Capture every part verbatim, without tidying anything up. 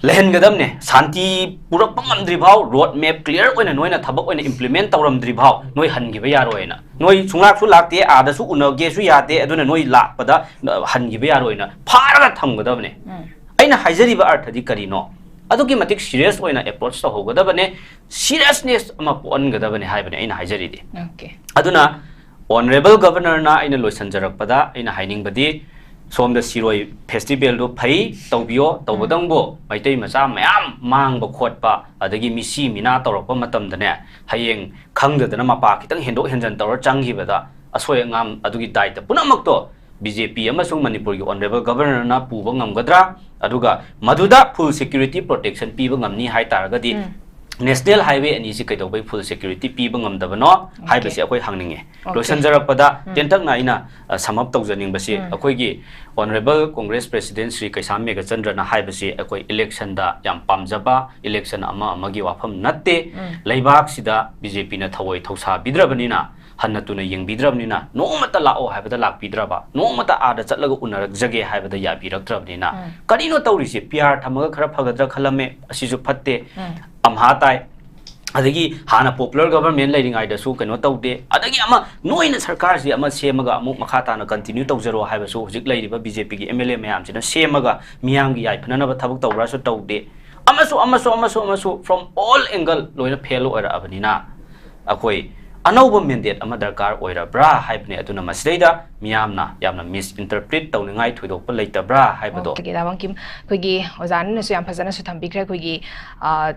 ꯂꯩꯍꯟꯒꯗꯕꯅꯦ꯫ ꯁꯥꯟꯇꯤ ꯄꯨꯔꯛꯄ ꯉꯝꯗ꯭ꯔꯤ ꯐꯥꯎ, ꯔꯣꯗ ꯃꯦꯞ ꯀ꯭ꯂꯤꯌꯥꯔ ꯑꯣꯏꯅ ꯅꯣꯏꯅ ꯊꯕꯛ ꯑꯣꯏꯅ ꯏꯝꯄ꯭ꯂꯤꯃꯦꯟ ꯇꯧꯔꯝꯗ꯭ꯔꯤ ꯐꯥꯎ ꯅꯣꯏ ꯍꯟꯈꯤꯕ ꯌꯥꯔꯣꯏꯅ꯫ ꯅꯣꯏ ꯁꯨꯡꯂꯥꯛꯁꯨ ꯂꯥꯛꯇꯦ, ꯑꯥꯗꯁꯨ ꯎꯅꯒꯦꯁꯨ ꯌꯥꯗꯦ, ꯑꯗꯨꯅ ꯅꯣꯏ ꯂꯥꯛꯄꯗ, ꯑ, ꯍꯟꯈꯤꯕ ꯌꯥꯔꯣꯏꯅ ꯐꯥꯔꯒ ꯊꯝꯒꯗꯕꯅꯦ꯫ ꯎꯝ꯫ ꯑꯩꯅ ꯍꯥꯏꯖꯔꯤꯕ ꯑꯔꯊꯗꯤ ꯀꯔꯤꯅꯣ? ꯑꯗꯨꯛꯀꯤ ꯃꯇꯤꯛ ꯁꯤꯔꯤꯌꯁ ꯑꯣꯏꯅ ꯑꯦꯄ꯭ꯔꯣꯆ ꯇꯧꯍꯧꯒꯗꯕꯅꯦ, ꯁꯤꯔꯤꯌꯁꯅꯦꯁ ꯑꯃ ꯄꯣꯛꯍꯟꯒꯗꯕꯅꯦ ꯍꯥꯏꯕꯅꯦ ꯑꯩꯅ ꯍꯥꯏꯖꯔꯤꯗꯤ꯫ ꯑꯣꯀꯦ꯫ ꯑꯗꯨꯅ ꯑꯣꯅꯔꯦꯕꯜ ꯒꯕꯔꯅꯔꯅ ꯑꯩꯅ ꯂꯣꯏꯁꯤꯟꯖꯔꯛꯄꯗ ꯑꯩꯅ ꯍꯥꯏꯅꯤꯡꯕꯗꯤ, ꯁꯣꯝꯗ ꯁꯤꯔꯣꯏ ꯐꯦꯁꯇꯤꯚꯦꯜꯗꯣ ꯐꯩ, ꯇꯧꯕꯤꯌꯣ, ꯎꯝ꯫ ꯇꯧꯕꯇꯪꯕꯨ ꯃꯩꯇꯩ ꯃꯆꯥ ꯃꯌꯥꯝ ꯃꯥꯡꯕ ꯈꯣꯠꯄ, ꯑꯗꯒꯤ ꯃꯤꯁꯤ ꯃꯤꯅꯥ ꯇꯧꯔꯛꯄ ꯃꯇꯝꯗꯅꯦ, ꯍꯌꯦꯡ ꯈꯪꯗꯗꯅ ꯃꯄꯥ ꯈꯤꯇꯪ ꯍꯦꯟꯗꯣꯛ ꯍꯦꯟꯖꯟ ꯇꯧꯔ ꯆꯪꯈꯤꯕꯗ ꯑꯁꯣꯏ ꯑꯉꯥꯝ ꯑꯗꯨꯒꯤ ꯗꯥꯏꯇ ꯄꯨꯝꯅꯃꯛꯇꯣ ꯕꯤ ꯖꯦ ꯄꯤ ꯑꯃꯁꯨꯡ ꯃꯅꯤꯄꯨꯔꯒꯤ ꯑꯣꯅꯔꯦꯕꯜ ꯒꯕꯔꯅꯔꯅ ꯄꯨꯕ ꯉꯝꯒꯗ꯭ꯔꯥ? ꯑꯗꯨꯒ ꯃꯗꯨꯗ ꯐꯨꯜ ꯁꯦꯀ꯭ꯌꯨꯔꯤꯇꯤ ꯄ꯭ꯔꯣꯇꯦꯛꯁꯟ ꯄꯤꯕ ꯉꯝꯅꯤ ꯍꯥꯏ ꯇꯥꯔꯒꯗꯤ, ꯎꯝ꯫ ꯅꯦꯁꯅꯦꯜ ꯍꯥꯏꯋꯦ ꯑꯅꯤꯁꯤ ꯀꯩꯗꯧꯕꯩ ꯐꯨꯜ ꯁꯦꯀ꯭ꯌꯨꯔꯤꯇꯤ ꯄꯤꯕ ꯉꯝꯗꯕꯅꯣ? ꯑꯣꯀꯦ꯫ ꯍꯥꯏꯕꯁꯤ ꯑꯩꯈꯣꯏ ꯍꯪꯅꯤꯡꯉꯦ꯫ ꯑꯣꯀꯦ꯫ ꯂꯣꯏꯁꯤꯟꯖꯔꯛꯄꯗ ꯎꯝ꯫ ꯇꯦꯟꯇꯛꯅ ꯑꯩꯅ, ꯑ, ꯁꯝ ꯑꯞ ꯇꯧꯖꯅꯤꯡꯕꯁꯤ, ꯎꯝ꯫ ꯑꯩꯈꯣꯏꯒꯤ ꯑꯣꯅꯔꯦꯕꯜ ꯀꯣꯡꯒ꯭ꯔꯦꯁ ꯄ꯭ꯔꯦꯁꯤꯗꯦꯟ ꯁ꯭ꯔꯤ ꯀꯩꯁꯥꯝ ꯃꯦꯘꯆꯟꯗ꯭ꯔꯅ ꯍꯥꯏꯕꯁꯤ ꯑꯩꯈꯣꯏ ꯏꯂꯦꯛꯁꯟꯗ ꯌꯥꯝ ꯄꯥꯝꯖꯕ, ꯏꯂꯦꯛꯁꯟ ꯑꯃ ꯑꯃꯒꯤ ꯋꯥꯐꯝ ꯅꯠꯇꯦ꯫ ꯎꯝ꯫ ꯂꯩꯕꯥꯛꯁꯤꯗ ꯕꯤ ꯖꯦ ꯄꯤꯅ ꯊꯑꯣꯏ ꯊꯧꯁꯥꯕꯤꯗ꯭ꯔꯕꯅꯤꯅ, ꯍꯟꯅ ꯇꯨꯅ ꯌꯦꯡꯕꯤꯗ꯭ꯔꯕꯅꯤꯅ, ꯅꯣꯡꯃꯇ ꯂꯥꯛꯑꯣ ꯍꯥꯏꯕꯗ ꯂꯥꯛꯄꯤꯗ꯭ꯔꯕ, ꯅꯣꯡꯃꯇ ꯑꯥꯗ ꯆꯠꯂꯒ ꯎꯅꯔꯛꯆꯒꯦ ꯍꯥꯏꯕꯗ ꯌꯥꯕꯤꯔꯛꯇ꯭ꯔꯕꯅꯤꯅ, ꯎꯝ꯫ ꯀꯔꯤꯅꯣ ꯇꯧꯔꯤꯁꯦ? ꯄꯤ ꯑꯥꯔ ꯊꯝꯃꯒ ꯈꯔ ꯐꯒꯗ꯭ꯔꯥ ꯈꯜꯂꯝꯃꯦ, ꯑꯁꯤꯁꯨ ꯐꯠꯇꯦ꯫ ꯎꯝ꯫ ꯑꯝꯍꯥ ꯇꯥꯏ꯫ ꯑꯗꯒꯤ ꯍꯥꯟꯅ ꯄꯣꯄꯨꯂꯔ ꯒꯕꯔꯃꯦꯟ ꯂꯩꯔꯤꯉꯩꯗꯁꯨ ꯀꯩꯅꯣ ꯇꯧꯗꯦ꯫ ꯑꯗꯒꯤ ꯑꯃ ꯅꯣꯏꯅ ꯁꯔꯀꯥꯔꯁꯤ ꯑꯃ ꯁꯦꯝꯃꯒ ꯑꯃꯨꯛ ꯃꯈꯥ ꯇꯥꯅ ꯀꯟꯇꯤꯅ꯭ꯌꯨ ꯇꯧꯖꯔꯣ ꯍꯥꯏꯕꯁꯨ ꯍꯧꯖꯤꯛ ꯂꯩꯔꯤꯕ ꯕꯤ ꯖꯦ ꯄꯤꯒꯤ ꯑꯦꯝ ꯑꯦꯜ ꯑꯦ ꯃꯌꯥꯝꯁꯤꯅ ꯁꯦꯝꯃꯒ ꯃꯤꯌꯥꯝꯒꯤ ꯌꯥꯏꯐꯅꯅꯕ ꯊꯕꯛ ꯇꯧꯕ꯭ꯔꯥꯁꯨ ꯇꯧꯗꯦ꯫ ꯑꯃꯁꯨ, ꯑꯃꯁꯨ, ꯑꯃꯁꯨ, ꯑꯃꯁꯨ from all angle ꯂꯣꯏꯅ ꯐꯦꯜ ꯑꯣꯏꯔꯛꯑꯕꯅꯤꯅ, ꯑꯩꯈꯣꯏ ꯑꯅꯧꯕ ꯃꯦꯟꯗꯦꯠ ꯑꯃ ꯗꯔꯀꯥꯔ ꯑꯣꯏꯔꯕ꯭ꯔꯥ ꯍꯥꯏꯕꯅꯤ꯫ ꯑꯗꯨꯅ ꯃꯁꯤꯗꯩꯗ ꯃꯤꯌꯥꯝꯅ ꯌꯥꯝꯅ ꯃꯤꯁ ꯏꯟꯇꯔꯄ꯭ꯔꯤꯠ ꯇꯧꯅꯤꯡꯉꯥꯏ ꯊꯣꯏꯗꯣꯛꯄ ꯂꯩꯇꯕ꯭ꯔꯥ ꯍꯥꯏꯕꯗꯣ꯫ ꯑꯣꯀꯦ, ꯗꯥ ꯋꯥꯡꯈꯤꯝ, ꯑꯩꯈꯣꯏꯒꯤ ꯑꯣꯖꯥꯅꯁꯨ ꯌꯥꯝ ꯐꯖꯅꯁꯨ ꯊꯝꯕꯤꯈ꯭ꯔꯦ꯫ ꯑꯩꯈꯣꯏꯒꯤ, ꯑ,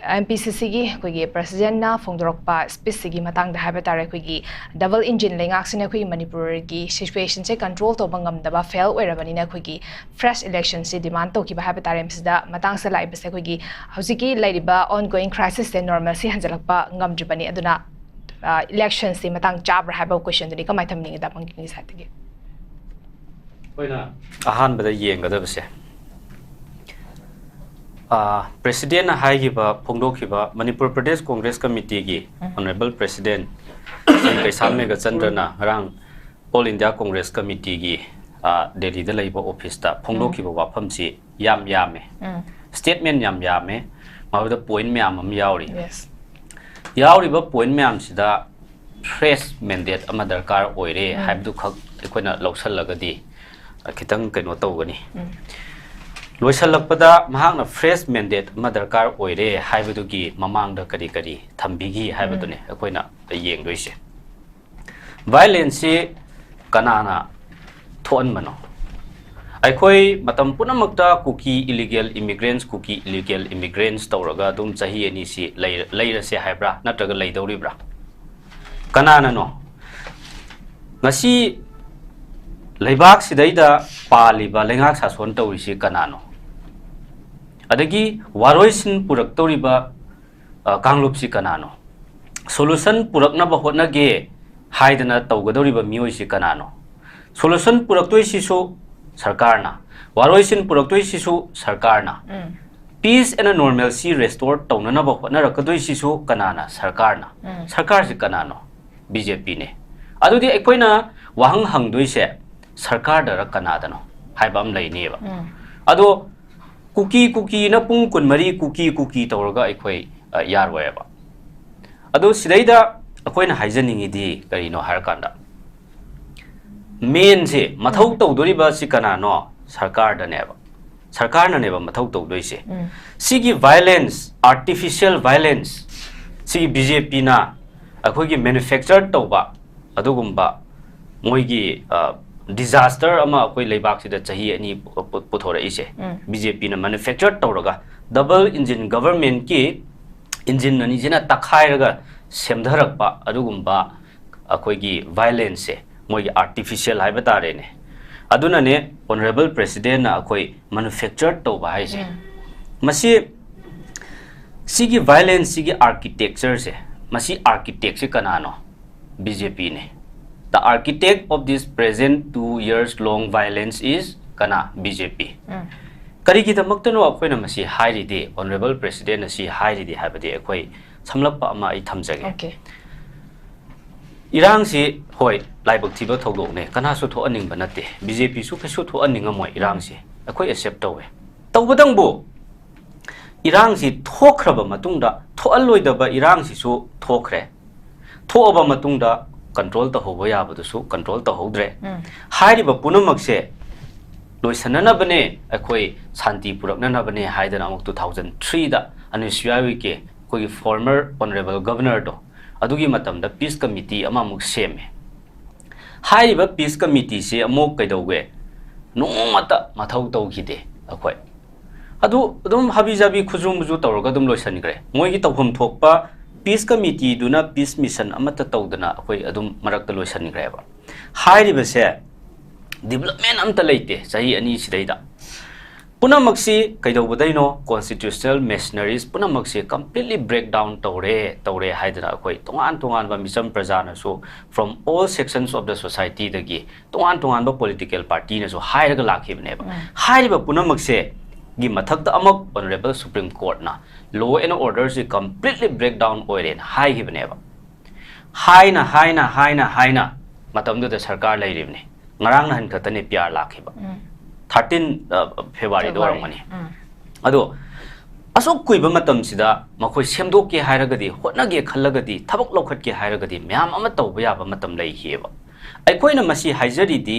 ꯑꯦꯝ ꯄꯤ ꯁꯤ ꯁꯤꯒꯤ ꯑꯩꯈꯣꯏꯒꯤ ꯄ꯭ꯔꯁꯤꯗꯦꯟꯠꯅ ꯐꯣꯡꯗꯣꯔꯛꯄ ꯁ꯭ꯄꯤꯆꯁꯤꯒꯤ ꯃꯇꯥꯡꯗ ꯍꯥꯏꯕ ꯇꯥꯔꯦ, ꯑꯩꯈꯣꯏꯒꯤ ꯗꯕꯜ ꯏꯟꯖꯤꯟ ꯂꯩꯉꯥꯛꯁꯤꯅ ꯑꯩꯈꯣꯏꯒꯤ ꯃꯅꯤꯄꯨꯔꯒꯤ ꯁꯤꯆꯨꯋꯦꯁꯟꯁꯦ ꯀꯟꯇ꯭ꯔꯣꯜ ꯇꯧꯕ ꯉꯝꯗꯕ, ꯐꯦꯜ ꯑꯣꯏꯔꯕꯅꯤꯅ ꯑꯩꯈꯣꯏꯒꯤ ꯐ꯭ꯔꯦꯁ ꯏꯂꯦꯛꯁꯟꯁꯤ ꯗꯤꯃꯥꯟ ꯇꯧꯈꯤꯕ ꯍꯥꯏꯕ ꯇꯥꯔꯦ꯫ ꯃꯁꯤꯗ ꯃꯇꯥꯡꯁꯤꯗ ꯂꯥꯛꯏꯕꯁꯦ ꯑꯩꯈꯣꯏꯒꯤ ꯍꯧꯖꯤꯛꯀꯤ ꯂꯩꯔꯤꯕ ꯑꯣꯟ ꯒꯣꯋꯤꯡ ꯀ꯭ꯔꯥꯏꯁꯤꯁꯁꯦ ꯅꯣꯔꯃꯦꯜꯁꯤ ꯍꯟꯖꯤꯜꯂꯛꯄ ꯉꯝꯗ꯭ꯔꯤꯕꯅꯤ꯫ ꯑꯗꯨꯅ, ꯑ, ꯏꯂꯦꯛꯁꯟꯁꯤ ꯃꯇꯥꯡ ꯆꯥꯕ꯭ꯔꯥ ꯍꯥꯏꯕ ꯀꯣꯏꯁꯟꯗꯨꯅꯤ꯫ ꯀꯃꯥꯏꯅ ꯊꯝꯅꯤꯡꯉꯤ, ꯗꯥ ꯄꯪꯀꯤꯡꯒꯤ ꯁꯥꯏꯠꯇꯒꯤ? ꯑꯩꯈꯣꯏꯅ ꯑꯍꯥꯟꯕꯗ ꯌꯦꯡꯒꯗꯕꯁꯦ, ꯑ, ꯄ꯭ꯔꯦꯁꯤꯗꯦꯟꯠꯅ ꯍꯥꯏꯈꯤꯕ, ꯐꯣꯡꯗꯣꯛꯈꯤꯕ ꯃꯅꯤꯄꯨꯔ ꯄ꯭ꯔꯗꯦꯁ ꯀꯣꯡꯒ꯭ꯔꯦꯁ ꯀꯃꯤꯇꯤꯒꯤ, ꯎꯝ꯫ ꯑꯣꯅꯔꯦꯕꯜ ꯄ꯭ꯔꯦꯁꯤꯗꯦꯟꯠ ꯁ꯭ꯔꯤ ꯀꯩꯁꯥꯝ ꯃꯦꯘꯆꯟꯗ꯭ꯔꯅ ꯉꯔꯥꯡ ꯑꯣꯜ ꯏꯟꯗꯤꯌꯥ ꯀꯣꯡꯒ꯭ꯔꯦꯁ ꯀꯃꯤꯇꯤꯒꯤ, ꯑ, ꯗꯦꯜꯂꯤꯗ ꯂꯩꯕ ꯑꯣꯐꯤꯁꯇ ꯐꯣꯡꯗꯣꯛꯈꯤꯕ ꯋꯥꯐꯝꯁꯤ ꯌꯥꯝ ꯌꯥꯝꯃꯦ꯫ ꯎꯝ꯫ ꯁ꯭ꯇꯦꯠꯃꯦꯟ ꯌꯥꯝ ꯌꯥꯝꯃꯦ, ꯃꯗꯨꯗ ꯄꯣꯏꯟ ꯃꯌꯥꯝ ꯑꯃ ꯌꯥꯎꯔꯤ꯫ Yes. ꯌꯥꯎꯔꯤꯕ ꯄꯣꯏꯟ ꯃꯌꯥꯝꯁꯤꯗ ꯐ꯭ꯔꯦꯁ ꯃꯦꯟꯗꯦꯠ ꯑꯃ ꯗꯔꯀꯥꯔ ꯑꯣꯏꯔꯦ ꯎꯝ. ꯍꯥꯏꯕꯗꯨꯈꯛ ꯑꯩꯈꯣꯏꯅ ꯂꯧꯁꯜꯂꯒꯗꯤ, ꯑ, ꯈꯤꯇꯪ ꯀꯩꯅꯣ ꯇꯧꯒꯅꯤ꯫ ꯎꯝ. ꯂꯣꯏꯁꯤꯜꯂꯛꯄꯗ ꯃꯍꯥꯛꯅ ꯐ꯭ꯔꯦꯁ ꯃꯦꯟꯗꯦꯠ ꯑꯃ ꯗꯔꯀꯥꯔ ꯑꯣꯏꯔꯦ ꯍꯥꯏꯕꯗꯨꯒꯤ ꯃꯃꯥꯡꯗ ꯀꯔꯤ ꯀꯔꯤ ꯊꯝꯕꯤꯈꯤ ꯍꯥꯏꯕꯗꯨꯅꯤ ꯑꯩꯈꯣꯏꯅ ꯌꯦꯡꯗꯣꯏꯁꯦ꯫ ꯚꯥꯏꯂꯦꯟꯁꯁꯤ ꯀꯅꯥꯅ ꯊꯣꯛꯍꯟꯕꯅꯣ? ꯑꯩꯈꯣꯏ ꯃꯇꯝ ꯄꯨꯝꯅꯃꯛꯇ ꯀꯨꯀꯤ ꯏꯂꯤꯒꯦꯜ ꯏꯃꯤꯒ꯭ꯔꯦꯟꯁ, ꯀꯨꯀꯤ ꯏꯂꯤꯒꯦꯜ ꯏꯃꯤꯒ꯭ꯔꯦꯟꯁ ꯇꯧꯔꯒ ꯑꯗꯨꯝ ꯆꯍꯤ ꯑꯅꯤꯁꯤ ꯂꯩ-, ꯂꯩꯔꯁꯦ ꯍꯥꯏꯕ꯭ꯔꯥ? ꯅꯠꯇ꯭ꯔꯒ ꯂꯩꯗꯧꯔꯤꯕ꯭ꯔꯥ? ꯀꯅꯥꯅꯅꯣ? ꯉꯁꯤ ꯂꯩꯕꯥꯛꯁꯤꯗꯩꯗ ꯄꯥꯜꯂꯤꯕ, ꯂꯩꯉꯥꯛ ꯁꯥꯁꯣꯟ ꯇꯧꯔꯤꯁꯤ ꯀꯅꯥꯅꯣ? ꯑꯗꯒꯤ ꯋꯥꯔꯣꯏꯁꯤꯟ ꯄꯨꯔꯛꯇꯧꯔꯤꯕ, ꯑ, ꯀꯥꯡꯂꯨꯞꯁꯤ ꯀꯅꯥꯅꯣ? ꯁꯣꯂꯨꯁꯟ ꯄꯨꯔꯛꯅꯕ ꯍꯣꯠꯅꯒꯦ ꯍꯥꯏꯗꯅ ꯇꯧꯒꯗꯧꯔꯤꯕ ꯃꯤꯑꯣꯏꯁꯤ ꯀꯅꯥꯅꯣ? ꯁꯣꯂꯨꯁꯟ ꯄꯨꯔꯛꯇꯣꯏꯁꯤꯁꯨ ꯁꯔꯀꯥꯔꯅ, ꯋꯥꯔꯣꯏꯁꯤꯟ ꯄꯨꯔꯛꯇꯣꯏꯁꯤꯁꯨ ꯁꯔꯀꯥꯔꯅ, ꯎꯝ. peace and normalcy restore ꯇꯧꯅꯅꯕ ꯍꯣꯠꯅꯔꯛꯀꯗꯣꯏꯁꯤꯁꯨ ꯀꯅꯥꯅ? ꯁꯔꯀꯥꯔꯅ꯫ ꯎꯝ. ꯁꯔꯀꯥꯔꯁꯤ ꯀꯅꯥꯅꯣ? ꯕꯤ ꯖꯦ ꯄꯤꯅꯦ꯫ ꯑꯗꯨꯗꯤ ꯑꯩꯈꯣꯏꯅ ꯋꯥꯍꯪ ꯍꯪꯗꯣꯏꯁꯦ ꯁꯔꯀꯥꯔꯗꯔ ꯀꯅꯥꯗꯅꯣ ꯍꯥꯏꯕ ꯑꯃ ꯂꯩꯅꯦꯕ꯫ ꯎꯝ. ꯑꯗꯣ ꯀꯨꯀꯤ ꯀꯨꯀꯤꯅ ꯄꯨꯡ ꯀꯨꯟꯃꯔꯤ ꯀꯨꯀꯤ ꯀꯨꯀꯤ ꯇꯧꯔꯒ ꯑꯩꯈꯣꯏ, ꯑ, ꯌꯥꯔꯣꯏꯕ꯫ ꯑꯗꯣ ꯁꯤꯗꯩꯗ ꯑꯩꯈꯣꯏꯅ ꯍꯥꯏꯖꯅꯤꯡꯉꯤꯗꯤ ꯀꯔꯤꯅꯣ ꯍꯥꯏꯔꯀꯥꯟꯗ, ꯃꯦꯟꯁꯦ ꯃꯊꯧ ꯎꯝ. ꯇꯧꯗꯣꯔꯤꯕ ꯑꯁꯤ ꯀꯅꯥꯅꯣ? ꯁꯔꯀꯥꯔꯗꯅꯦꯕ꯫ ꯁꯔꯀꯥꯔꯅꯅꯦꯕ ꯃꯊꯧ ꯇꯧꯗꯣꯏꯁꯦ꯫ ꯎꯝ. ꯁꯤꯒꯤ ꯚꯥꯏꯂꯦꯟꯁ, ꯑꯥꯔꯇꯤꯐꯤꯁꯤꯌꯦꯜ ꯚꯥꯏꯂꯦꯟꯁ, ꯁꯤꯒꯤ ꯕꯤ ꯖꯦ ꯄꯤꯅ ꯑꯩꯈꯣꯏꯒꯤ ꯃꯦꯅꯨꯐꯦꯛꯆꯔ ꯇꯧꯕ ꯑꯗꯨꯒꯨꯝꯕ ꯃꯣꯏꯒꯤ, ꯑ, ꯗꯤꯖꯥꯁꯇꯔ ꯑꯃ ꯑꯩꯈꯣꯏ ꯂꯩꯕꯥꯛꯁꯤꯗ ꯆꯍꯤ ꯑꯅꯤ ꯄꯨ-, ꯄꯨ-, ꯄꯨꯊꯣꯔꯛꯏꯁꯦ꯫ ꯎꯝ. ꯕꯤ ꯖꯦ ꯄꯤꯅ ꯃꯦꯅꯨꯐꯦꯛꯆꯔ ꯇꯧꯔꯒ ꯗꯕꯜ ꯏꯟꯖꯤꯟ ꯒꯚꯔꯟꯃꯦꯟꯠꯀꯤ ꯏꯟꯖꯤꯟ ꯑꯅꯤꯁꯤꯅ ꯇꯛꯈꯥꯏꯔꯒ ꯁꯦꯝꯊꯔꯛꯄ ꯑꯗꯨꯒꯨꯝꯕ ꯑꯩꯈꯣꯏꯒꯤ ꯚꯥꯏꯂꯦꯟꯁꯁꯦ ꯃꯣꯏꯒꯤ ꯑꯥꯔꯇꯤꯐꯤꯁꯤꯌꯦꯜ ꯍꯥꯏꯕ ꯇꯥꯔꯦꯅꯦ꯫ ꯑꯗꯨꯅꯅꯦ ꯑꯣꯅꯔꯦꯕꯜ ꯄ꯭ꯔꯦꯁꯤꯗꯦꯟꯠꯅ ꯑꯩꯈꯣꯏ ꯃꯦꯅꯨꯐꯦꯛꯆꯔ ꯇꯧꯕ ꯍꯥꯏꯁꯦ꯫ ꯎꯝ. ꯃꯁꯤ, ꯁꯤꯒꯤ ꯚꯥꯏꯂꯦꯟꯁꯁꯤꯒꯤ ꯑꯥꯔꯀꯤꯇꯦꯛꯆꯔꯁꯦ, ꯃꯁꯤ ꯑꯥꯔꯀꯤꯇꯦꯛꯁꯦ ꯀꯅꯥꯅꯣ? ꯕꯤ ꯖꯦ ꯄꯤꯅꯦ꯫ The architect of this present two years long violence is ꯀꯅꯥ? ꯕꯤ ꯖꯦ ꯄꯤ꯫ ꯎꯝ. ꯀꯔꯤꯒꯤꯗꯃꯛꯇꯅꯣ ꯑꯩꯈꯣꯏꯅ ꯃꯁꯤ ꯍꯥꯏꯔꯤꯗꯤ, ꯑꯣꯅꯔꯦꯕꯜ ꯄ꯭ꯔꯦꯁꯤꯗꯦꯟꯠꯅ ꯁꯤ ꯍꯥꯏꯔꯤꯗꯤ ꯍꯥꯏꯕꯗꯤ ꯑꯩꯈꯣꯏ ꯁꯝꯂꯞꯄ ꯑꯃ ꯑꯩ ꯊꯝꯖꯒꯦ꯫ Okay. ꯏꯔꯥꯡꯁꯤ, ꯍꯣꯏ, ꯂꯥꯏꯕꯛ ꯊꯤꯕ ꯊꯧꯗꯣꯛꯅꯦ, ꯀꯅꯥꯁꯨ ꯊꯣꯛꯍꯟꯅꯤꯡꯕ ꯅꯠꯇꯦ, ꯕꯤ ꯖꯦ ꯄꯤꯁꯨ ꯀꯩꯁꯨ ꯊꯣꯛꯍꯟꯅꯤꯡꯉꯝꯃꯣꯏ ꯏꯔꯥꯡꯁꯦ, ꯑꯩꯈꯣꯏ ꯑꯦꯛꯁꯦꯞ ꯇꯧꯋꯦ꯫ ꯇꯧꯕꯇꯪꯕꯨ ꯏꯔꯥꯡꯁꯤ ꯊꯣꯛꯈ꯭ꯔꯕ ꯃꯇꯨꯡꯗ ꯊꯣꯛꯍꯜꯂꯣꯏꯗꯕ ꯏꯔꯥꯡꯁꯤꯁꯨ ꯊꯣꯛꯈ꯭ꯔꯦ, ꯊꯣꯛꯑꯕ ꯃꯇꯨꯡꯗ ꯀꯟꯇ꯭ꯔꯣꯜ ꯇꯧꯍꯧꯕ ꯌꯥꯕꯗꯨꯁꯨ ꯀꯟꯇ꯭ꯔꯣꯜ ꯇꯧꯍꯧꯗ꯭ꯔꯦ꯫ ꯎꯝ꯫ ꯍꯥꯏꯔꯤꯕ ꯄꯨꯝꯅꯃꯛꯁꯦ ꯂꯣꯏꯁꯟꯅꯅꯕꯅꯦ, ꯑꯩꯈꯣꯏ ꯁꯥꯟꯇꯤ ꯄꯨꯔꯛꯅꯅꯕꯅꯦ ꯍꯥꯏꯗꯅ ꯑꯃꯨꯛ two thousand three ꯗ ꯑꯅꯨꯁꯨꯌꯥ ꯎꯏꯀꯦ, ꯑꯩꯈꯣꯏꯒꯤ former honourable governorꯗꯣ, ꯑꯗꯨꯒꯤ ꯃꯇꯝꯗ peace committee ꯑꯃꯃꯨꯛ ꯁꯦꯝꯃꯦ꯫ ꯍꯥꯏꯔꯤꯕ peace committeeꯁꯦ ꯑꯃꯨꯛ ꯀꯩꯗꯧꯒꯦ? ꯅꯣꯡꯃꯇ ꯃꯊꯧ ꯇꯧꯈꯤꯗꯦ ꯑꯩꯈꯣꯏ꯫ ꯑꯗꯨ ꯑꯗꯨꯝ ꯍꯥꯕꯤ ꯖꯥꯕꯤ ꯈꯨꯖꯨ ꯃꯨꯖꯨ ꯇꯧꯔꯒ ꯑꯗꯨꯝ ꯂꯣꯏꯁꯤꯟꯈ꯭ꯔꯦ꯫ ꯃꯣꯏꯒꯤ ꯇꯧꯐꯝ ꯊꯣꯛꯄ peace committeeꯗꯨꯅ peace mission ꯑꯃꯠꯇ ꯇꯧꯗꯅ ꯑꯩꯈꯣꯏ ꯑꯗꯨꯝ ꯃꯔꯛꯇ ꯂꯣꯏꯁꯤꯟꯈ꯭ꯔꯦꯕ꯫ ꯍꯥꯏꯔꯤꯕꯁꯦ development ꯑꯝꯇ ꯂꯩꯇꯦ ꯆꯍꯤ ꯑꯅꯤ ꯁꯤꯗꯩꯗ꯫ ꯄꯨꯝꯅꯃꯛꯁꯤ ꯀꯩꯗꯧꯕꯗꯩꯅꯣ? Constitutional machineries ꯄꯨꯝꯅꯃꯛꯁꯤ completely break down ꯇꯧꯔꯦ, ꯇꯧꯔꯦ ꯍꯥꯏꯗꯅ ꯑꯩꯈꯣꯏ ꯇꯣꯉꯥꯟ ꯇꯣꯉꯥꯟꯕ ꯃꯤꯆꯝ ꯄ꯭ꯔꯖꯥꯅꯁꯨ, from all sections of the societyꯗꯒꯤ ꯇꯣꯉꯥꯟ ꯇꯣꯉꯥꯟꯕ political partyꯅꯁꯨ ꯍꯥꯏꯔꯒ ꯂꯥꯛꯈꯤꯕꯅꯦꯕ꯫ ꯎꯝ꯫ ꯍꯥꯏꯔꯤꯕ ꯄꯨꯝꯅꯃꯛꯁꯦ ꯒꯤ ꯃꯊꯛꯇ ꯑꯃꯨꯛ honourable Supreme Courtꯅ law and orderꯁꯤ completely break down ꯑꯣꯏꯔꯦꯅ ꯍꯥꯏꯈꯤꯕꯅꯦꯕ꯫ ꯍꯥꯏꯅ, ꯍꯥꯏꯅ, ꯍꯥꯏꯅ, ꯍꯥꯏꯅ ꯃꯇꯝꯗꯨꯗ ꯁꯔꯀꯥꯔ ꯂꯩꯔꯤꯕꯅꯤ꯫ ꯉꯔꯥꯡ ꯅꯍꯥꯟ ꯈꯛꯇꯅꯦ P R ꯂꯥꯛꯈꯤꯕ꯫ ꯎꯝ꯫ Thirteen, ꯑ, Februaryꯗ February꯫ ꯑꯣꯏꯔꯝꯒꯅꯤ꯫ ꯎꯝ꯫ ꯑꯗꯣ ꯑꯁꯨꯛ ꯀꯨꯏꯕ ꯃꯇꯝꯁꯤꯗ ꯃꯈꯣꯏ ꯁꯦꯝꯗꯣꯛꯀꯦ ꯍꯥꯏꯔꯒꯗꯤ, ꯍꯣꯠꯅꯒꯦ ꯈꯜꯂꯒꯗꯤ, ꯊꯕꯛ ꯂꯧꯈꯠꯀꯦ ꯍꯥꯏꯔꯒꯗꯤ ꯃꯌꯥꯝ ꯑꯃ ꯇꯧꯕ ꯌꯥꯕ ꯃꯇꯝ ꯂꯩꯈꯤꯑꯕ꯫ ꯑꯩꯈꯣꯏꯅ ꯃꯁꯤ ꯍꯥꯏꯖꯔꯤꯗꯤ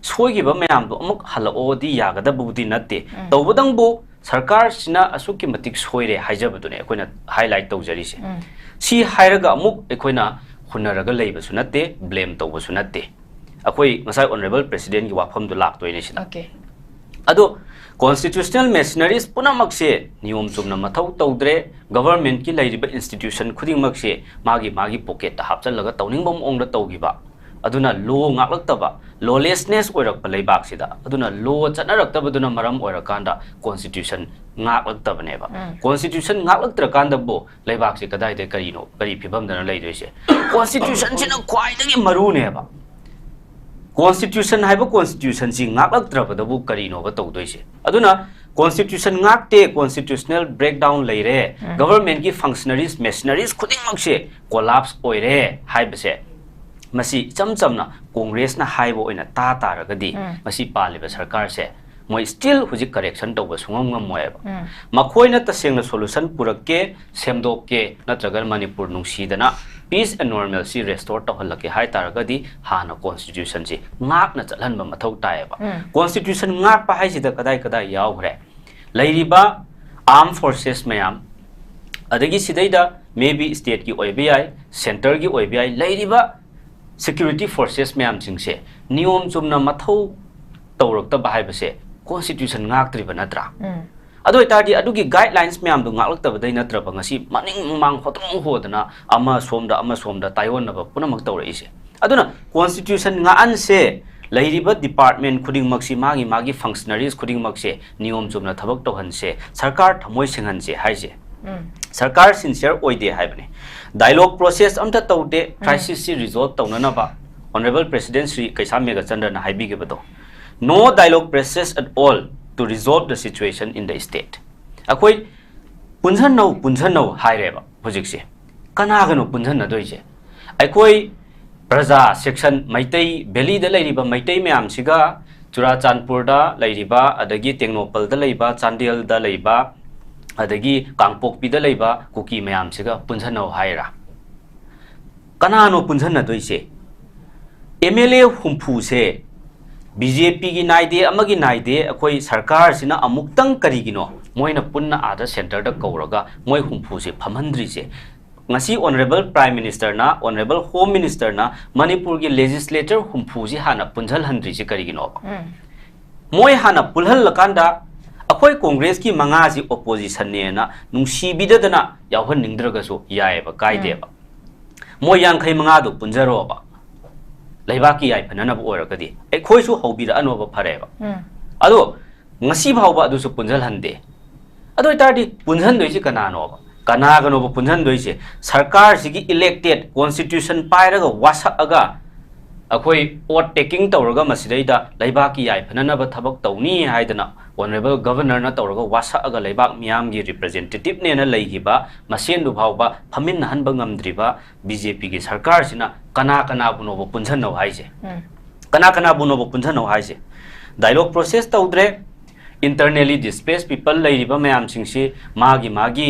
ꯁꯣꯏꯈꯤꯕ ꯃꯌꯥꯝꯗꯣ ꯑꯃꯨꯛ ꯍꯜꯂꯛꯑꯣꯗꯤ ꯌꯥꯒꯗꯕꯕꯨꯗꯤ ꯅꯠꯇꯦ꯫ ꯎꯝ꯫ ꯇꯧꯕꯇꯪꯕꯨ ꯁꯔꯀꯥꯔꯁꯤꯅ ꯑꯁꯨꯛꯀꯤ ꯃꯇꯤꯛ ꯁꯣꯏꯔꯦ ꯍꯥꯏꯖꯕꯗꯨꯅꯦ ꯑꯩꯈꯣꯏꯅ highlight ꯇꯧꯖꯔꯤꯁꯦ꯫ ꯎꯝ꯫ ꯁꯤ ꯍꯥꯏꯔꯒ ꯑꯃꯨꯛ ꯑꯩꯈꯣꯏꯅ ꯍꯨꯟꯅꯔꯒ ꯂꯩꯕꯁꯨ ꯅꯠꯇꯦ, blame ꯇꯧꯕꯁꯨ ꯅꯠꯇꯦ꯫ ꯑꯩꯈꯣꯏ ꯉꯁꯥꯏ honourable presidentꯀꯤ ꯋꯥꯐꯝꯗꯣ ꯂꯥꯛꯇꯣꯏꯅꯦ ꯁꯤꯗ꯫ Okay꯫ ꯑꯗꯣ constitutional machineries ꯄꯨꯝꯅꯃꯛꯁꯦ ꯅꯤꯌꯣꯝ ꯆꯨꯝꯅ ꯃꯊꯧ ꯇꯧꯗ꯭ꯔꯦ, governmentꯀꯤ ꯂꯩꯔꯤꯕ institution ꯈꯨꯗꯤꯡꯃꯛꯁꯦ ꯃꯥꯒꯤ ꯃꯥꯒꯤ pocketꯇ ꯍꯥꯞꯆꯜꯂꯒ ꯇꯧꯅꯤꯡꯕ ꯃꯑꯣꯡꯗ ꯇꯧꯈꯤꯕ, ꯑꯗꯨꯅ law ꯉꯥꯛꯂꯛꯇꯕ, lawlessness ꯑꯣꯏꯔꯛꯄ ꯂꯩꯕꯥꯛꯁꯤꯗ, ꯑꯗꯨꯅ law ꯆꯠꯅꯔꯛꯇꯕꯗꯨꯅ ꯃꯔꯝ ꯑꯣꯏꯔꯀꯥꯟꯗ constitution ꯉꯥꯛꯂꯛꯇꯕꯅꯦꯕ꯫ ꯎꯝ꯫ Constitution ꯉꯥꯛꯂꯛꯇ꯭ꯔꯀꯥꯟꯗꯕꯨ ꯂꯩꯕꯥꯛꯁꯤ ꯀꯗꯥꯏꯗ ꯀꯔꯤꯅꯣ, ꯀꯔꯤ ꯐꯤꯕꯝꯗꯅ ꯂꯩꯗꯣꯏꯁꯦ? Constitutionꯁꯤꯅ ꯈ꯭ꯋꯥꯏꯗꯒꯤ ꯃꯔꯨꯅꯦꯕ꯫ Constitution ꯍꯥꯏꯕ constitutionꯁꯤ ꯉꯥꯛꯂꯛꯇ꯭ꯔꯕꯗꯕꯨ ꯀꯔꯤꯅꯣꯕ ꯇꯧꯗꯣꯏꯁꯦ? ꯑꯗꯨꯅ constitution ꯉꯥꯛꯇꯦ, constitutional breakdown ꯂꯩꯔꯦ, ꯎꯝ꯫ Governmentꯀꯤ functionaries, machineries ꯈꯨꯗꯤꯡꯃꯛꯁꯦ collapse ꯑꯣꯏꯔꯦ ꯍꯥꯏꯕꯁꯦ, ꯃꯁꯤ ꯏꯆꯝ ꯆꯝꯅ Congressꯅ ꯍꯥꯏꯕ ꯑꯣꯏꯅ ꯇꯥ ꯇꯥꯔꯒꯗꯤ, ꯎꯝ꯫ ꯃꯁꯤ ꯄꯥꯜꯂꯤꯕ ꯁꯔꯀꯥꯔꯁꯦ ꯃꯣꯏ still ꯍꯧꯖꯤꯛ correction ꯇꯧꯕ ꯁꯨꯡꯉꯝ ꯉꯝꯃꯣꯏꯕ꯫ ꯎꯝ꯫ ꯃꯈꯣꯏꯅ ꯇꯁꯦꯡꯅ solution ꯄꯨꯔꯛꯀꯦ, ꯁꯦꯝꯗꯣꯛꯀꯦ, ꯅꯠꯇ꯭ꯔꯒ Manipur ꯅꯨꯡꯁꯤꯗꯅ peace and normalcy restore ꯇꯧꯍꯜꯂꯛꯀꯦ ꯍꯥꯏ ꯇꯥꯔꯒꯗꯤ ꯍꯥꯟꯅ constitution ꯁꯤ ꯉꯥꯛꯅ ꯆꯠꯍꯟꯕ ꯃꯊꯧ ꯇꯥꯏꯌꯦꯕ꯫ ꯎꯝ꯫ Constitution ꯉꯥꯛꯄ ꯍꯥꯏꯁꯤꯗ ꯀꯗꯥꯏ ꯀꯗꯥꯏ ꯌꯥꯎꯈ꯭ꯔꯦ? ꯂꯩꯔꯤꯕ armed forces ꯃꯌꯥꯝ, ꯑꯗꯒꯤ ꯁꯤꯗꯩꯗ maybe state ꯀꯤ ꯑꯣꯏꯕ ꯌꯥꯏ, centre ꯒꯤ ꯑꯣꯏꯕ ꯌꯥꯏ, ꯂꯩꯔꯤꯕ security forces ꯃꯌꯥꯝꯁꯤꯡꯁꯦ ꯅꯤꯌꯣꯝ ꯆꯨꯝꯅ ꯃꯊꯧ ꯇꯧꯔꯛꯇꯕ ꯍꯥꯏꯕꯁꯦ constitution ꯉꯥꯛꯇ꯭ꯔꯤꯕ ꯅꯠꯇ꯭ꯔꯥ? ꯎꯝ꯫ ꯑꯗꯨ ꯑꯣꯏꯇꯥꯔꯗꯤ ꯑꯗꯨꯒꯤ guidelines ꯃꯌꯥꯝꯗꯣ ꯉꯥꯛꯂꯛꯇꯕꯗꯩ ꯅꯠꯇ꯭ꯔꯕ ꯉꯁꯤ ꯃꯅꯤꯡ ꯃꯃꯥꯡ ꯍꯣꯇ꯭ꯔꯣꯡ ꯍꯣꯗꯅ ꯑꯃ ꯁꯣꯝꯗ ꯑꯃ ꯁꯣꯝꯗ ꯇꯥꯏꯑꯣꯟꯅꯕ ꯄꯨꯝꯅꯃꯛ ꯇꯧꯔꯛꯏꯁꯦ? ꯑꯗꯨꯅ constitution ꯉꯥꯛꯍꯟꯁꯦ, ꯂꯩꯔꯤꯕ department ꯈꯨꯗꯤꯡꯃꯛꯁꯤ, ꯃꯥꯒꯤ ꯃꯥꯒꯤ functionaries ꯈꯨꯗꯤꯡꯃꯛꯁꯦ ꯅꯤꯌꯣꯝ ꯆꯨꯝꯅ ꯊꯕꯛ ꯇꯧꯍꯟꯁꯦ, ꯁꯔꯀꯥꯔ ꯊꯃꯣꯏ ꯁꯦꯡꯍꯟꯁꯦ ꯍꯥꯏꯁꯦ꯫ ꯎꯝ꯫ ꯁꯔꯀꯥꯔ sincere ꯑꯣꯏꯗꯦ ꯍꯥꯏꯕꯅꯤ꯫ Dialogue process ꯑꯝꯇ ꯇꯧꯗꯦ, ꯎꯝ꯫ Crisis ꯁꯤ resolve ꯇꯧꯅꯅꯕ꯫ Honourable President Shri Keisham ꯃꯦꯘꯆꯟꯗ꯭ꯔꯅ ꯍꯥꯏꯕꯤꯈꯤꯕꯗꯣ, "No dialogue process at all to resolve the situation in the state." ꯑꯩꯈꯣꯏ ꯄꯨꯟꯁꯟꯅꯧ, ꯄꯨꯟꯁꯟꯅꯧ ꯍꯥꯏꯔꯦꯕ ꯍꯧꯖꯤꯛꯁꯦ꯫ ꯀꯅꯥꯒꯅꯣ ꯄꯨꯟꯁꯟꯅꯗꯣꯏꯁꯦ? ꯑꯩꯈꯣꯏ ꯄ꯭ꯔꯖꯥ section, ꯃꯩꯇꯩ, valley ꯗ ꯂꯩꯔꯤꯕ ꯃꯩꯇꯩ ꯃꯌꯥꯝꯁꯤꯒ, ꯆꯨꯔꯥꯆꯥꯟꯄꯨꯔꯗ ꯂꯩꯔꯤꯕ, ꯑꯗꯒꯤ ꯇꯦꯡꯅꯧꯄꯜꯗ ꯂꯩꯕ, ꯆꯥꯟꯗꯦꯜꯗ ꯂꯩꯕ, ꯑꯗꯒꯤ ꯀꯥꯡꯄꯣꯛꯄꯤꯗ ꯂꯩꯕ ꯀꯨꯀꯤ ꯃꯌꯥꯝꯁꯤꯒ ꯄꯨꯟꯁꯟꯅꯧ ꯍꯥꯏꯔꯥ? ꯀꯅꯥꯅꯣ ꯄꯨꯟꯁꯟꯅꯗꯣꯏꯁꯦ? M L A ꯍꯨꯝꯐꯨꯁꯦ B J P ꯒꯤ ꯅꯥꯏꯗꯦ, ꯑꯃꯒꯤ ꯅꯥꯏꯗꯦ, ꯑꯩꯈꯣꯏ ꯁꯔꯀꯥꯔꯁꯤꯅ ꯑꯃꯨꯛꯇꯪ ꯀꯔꯤꯒꯤꯅꯣ ꯃꯣꯏꯅ ꯄꯨꯟꯅ ꯑꯥꯗ centre ꯗ ꯀꯧꯔꯒ ꯃꯣꯏ ꯍꯨꯝꯐꯨꯁꯦ ꯐꯝꯍꯟꯗ꯭ꯔꯤꯁꯦ? ꯉꯁꯤ Honourable Prime Minister ꯅ, Honourable Home Minister ꯅ ꯃꯅꯤꯄꯨꯔꯒꯤ legislature ꯍꯨꯝꯐꯨꯁꯤ ꯍꯥꯟꯅ ꯄꯨꯟꯁꯤꯜꯍꯟꯗ꯭ꯔꯤꯁꯤ ꯀꯔꯤꯒꯤꯅꯣꯕ? ꯎꯝ꯫ ꯃꯣꯏ ꯍꯥꯟꯅ ꯄꯨꯜꯍꯜꯂꯀꯥꯟꯗ ꯑꯩꯈꯣꯏ Congress ꯀꯤ ꯃꯉꯥꯁꯤ opposition ꯅꯦꯅ ꯅꯨꯡꯁꯤꯕꯤꯗꯗꯅ ꯌꯥꯎꯍꯟꯅꯤꯡꯗ꯭ꯔꯒꯁꯨ ꯌꯥꯏꯑꯕ, ꯀꯥꯏꯗꯦꯕ꯫ ꯎꯝ꯫ ꯃꯣꯏ ꯌꯥꯡꯈꯩ ꯃꯉꯥꯗꯨ ꯄꯨꯟꯖꯔꯣꯕ, ꯂꯩꯕꯥꯛꯀꯤ ꯌꯥꯏꯐꯅꯅꯕ ꯑꯣꯏꯔꯒꯗꯤ꯫ ꯑꯩꯈꯣꯏꯁꯨ ꯍꯧꯕꯤꯔꯛꯑꯅꯣꯕ, ꯐꯔꯦꯕ꯫ ꯎꯝ꯫ ꯑꯗꯣ ꯉꯁꯤ ꯐꯥꯎꯕ ꯑꯗꯨꯁꯨ ꯄꯨꯟꯁꯤꯜꯍꯟꯗꯦ꯫ ꯑꯗꯨ ꯑꯣꯏꯇꯥꯔꯗꯤ ꯄꯨꯟꯁꯤꯟꯗꯣꯏꯁꯤ ꯀꯅꯥꯅꯣꯕ? ꯀꯅꯥꯒꯅꯣꯕ ꯄꯨꯟꯁꯤꯟꯗꯣꯏꯁꯦ? ꯁꯔꯀꯥꯔꯁꯤꯒꯤ elected, constitution ꯄꯥꯏꯔꯒ ꯋꯥꯁꯛꯑꯒ, ꯑꯩꯈꯣꯏ oath taking ꯇꯧꯔꯒ ꯃꯁꯤꯗꯩꯗ ꯂꯩꯕꯥꯛꯀꯤ ꯌꯥꯏꯐꯅꯅꯕ ꯊꯕꯛ ꯇꯧꯅꯤ ꯍꯥꯏꯗꯅ Honourable Governor ꯅ ꯇꯧꯔꯒ ꯋꯥꯁꯛꯑꯒ ꯂꯩꯕꯥꯛ ꯃꯤꯌꯥꯝꯒꯤ representative ꯅꯦꯅ ꯂꯩꯈꯤꯕ ꯃꯁꯦꯟꯗꯨ ꯐꯥꯎꯕ ꯐꯝꯃꯤꯟꯅꯍꯟꯕ ꯉꯝꯗ꯭ꯔꯤꯕ B J P ꯒꯤ ꯁꯔꯀꯥꯔꯁꯤꯅ ꯀꯅꯥ ꯀꯅꯥꯕꯨꯅꯣꯕ ꯄꯨꯟꯁꯟꯅꯧ ꯍꯥꯏꯁꯦ? ꯎꯝ꯫ ꯀꯅꯥ ꯀꯅꯥꯕꯨꯅꯣꯕ ꯄꯨꯟꯁꯟꯅꯧ ꯍꯥꯏꯁꯦ? Dialogue process ꯇꯧꯗ꯭ꯔꯦ꯫ Internally displaced people ꯂꯩꯔꯤꯕ ꯃꯌꯥꯝꯁꯤꯡꯁꯤ ꯃꯥꯒꯤ ꯃꯥꯒꯤ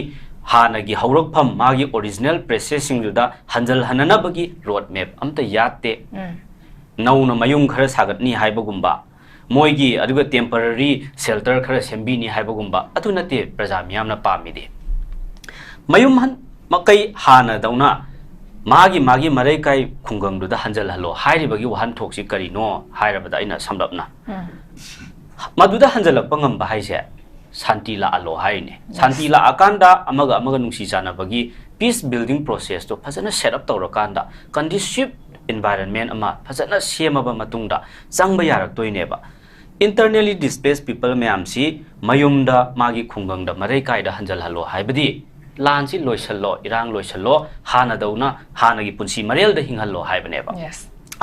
ꯍꯥꯟꯅꯒꯤ ꯍꯧꯔꯛꯐꯝ, ꯃꯥꯒꯤ original places ꯁꯤꯡꯗꯨꯗ ꯍꯟꯖꯜꯍꯟꯅꯅꯕꯒꯤ road map ꯑꯝꯇ ꯌꯥꯠꯇꯦ꯫ ꯅꯧꯅ ꯃꯌꯨꯝ ꯈꯔ ꯁꯥꯒꯠꯅꯤ ꯍꯥꯏꯕꯒꯨꯝꯕ, ꯃꯣꯏꯒꯤ ꯑꯗꯨꯒ temporary shelter ꯈꯔ ꯁꯦꯝꯕꯤꯅꯤ ꯍꯥꯏꯕꯒꯨꯝꯕ, ꯑꯗꯨ ꯅꯠꯇꯦ ꯄ꯭ꯔꯖꯥ ꯃꯤꯌꯥꯝꯅ ꯄꯥꯝꯃꯤꯗꯤ꯫ ꯃꯌꯨꯝ ꯍꯟ-, ꯃꯀꯩ ꯍꯥꯟꯅꯗꯧꯅ ꯃꯥꯒꯤ ꯃꯥꯒꯤ ꯃꯔꯩꯀꯥꯏ ꯈꯨꯡꯒꯪꯗꯨꯗ ꯍꯟꯖꯜꯍꯜꯂꯣ ꯍꯥꯏꯔꯤꯕꯒꯤ ꯋꯥꯍꯟꯊꯣꯛꯁꯤ ꯀꯔꯤꯅꯣ ꯍꯥꯏꯔꯕꯗ, ꯑꯩꯅ ꯁꯝꯂꯞꯅ, ꯃꯗꯨꯗ ꯍꯟꯖꯜꯂꯛꯄ ꯉꯝꯕ ꯍꯥꯏꯁꯦ ꯁꯥꯟꯇꯤ ꯂꯥꯛꯍꯜꯂꯣ ꯍꯥꯏꯔꯤꯅꯦ꯫ ꯁꯥꯟꯇꯤ ꯂꯥꯛꯑꯀꯥꯟꯗ ꯑꯃꯒ ꯑꯃꯒ ꯅꯨꯡꯁꯤ ꯆꯥꯟꯅꯕꯒꯤ peace building process ꯇꯣ ꯐꯖꯅ set up ꯇꯧꯔꯀꯥꯟꯗ, conducive environment ꯑꯃ ꯐꯖꯅ ꯁꯦꯝꯃꯕ ꯃꯇꯨꯡꯗ ꯆꯪꯕ ꯌꯥꯔꯛꯇꯣꯏꯅꯦꯕ꯫ Internally displaced people ꯃꯌꯥꯝꯁꯤ ꯃꯌꯨꯝꯗ, ꯃꯥꯒꯤ ꯈꯨꯡꯒꯪꯗ ꯃꯔꯩ ꯀꯥꯏꯗ ꯍꯟꯖꯜꯍꯜꯂꯣ ꯍꯥꯏꯕꯗꯤ, ꯂꯥꯟꯁꯤ ꯂꯣꯏꯁꯜꯂꯣ, ꯏꯔꯥꯡ ꯂꯣꯏꯁꯜꯂꯣ, ꯍꯥꯟꯅꯗꯧꯅ ꯍꯥꯟꯅꯒꯤ ꯄꯨꯟꯁꯤ ꯃꯔꯦꯜꯗ ꯍꯤꯡꯍꯜꯂꯣ ꯍꯥꯏꯕꯅꯦꯕ꯫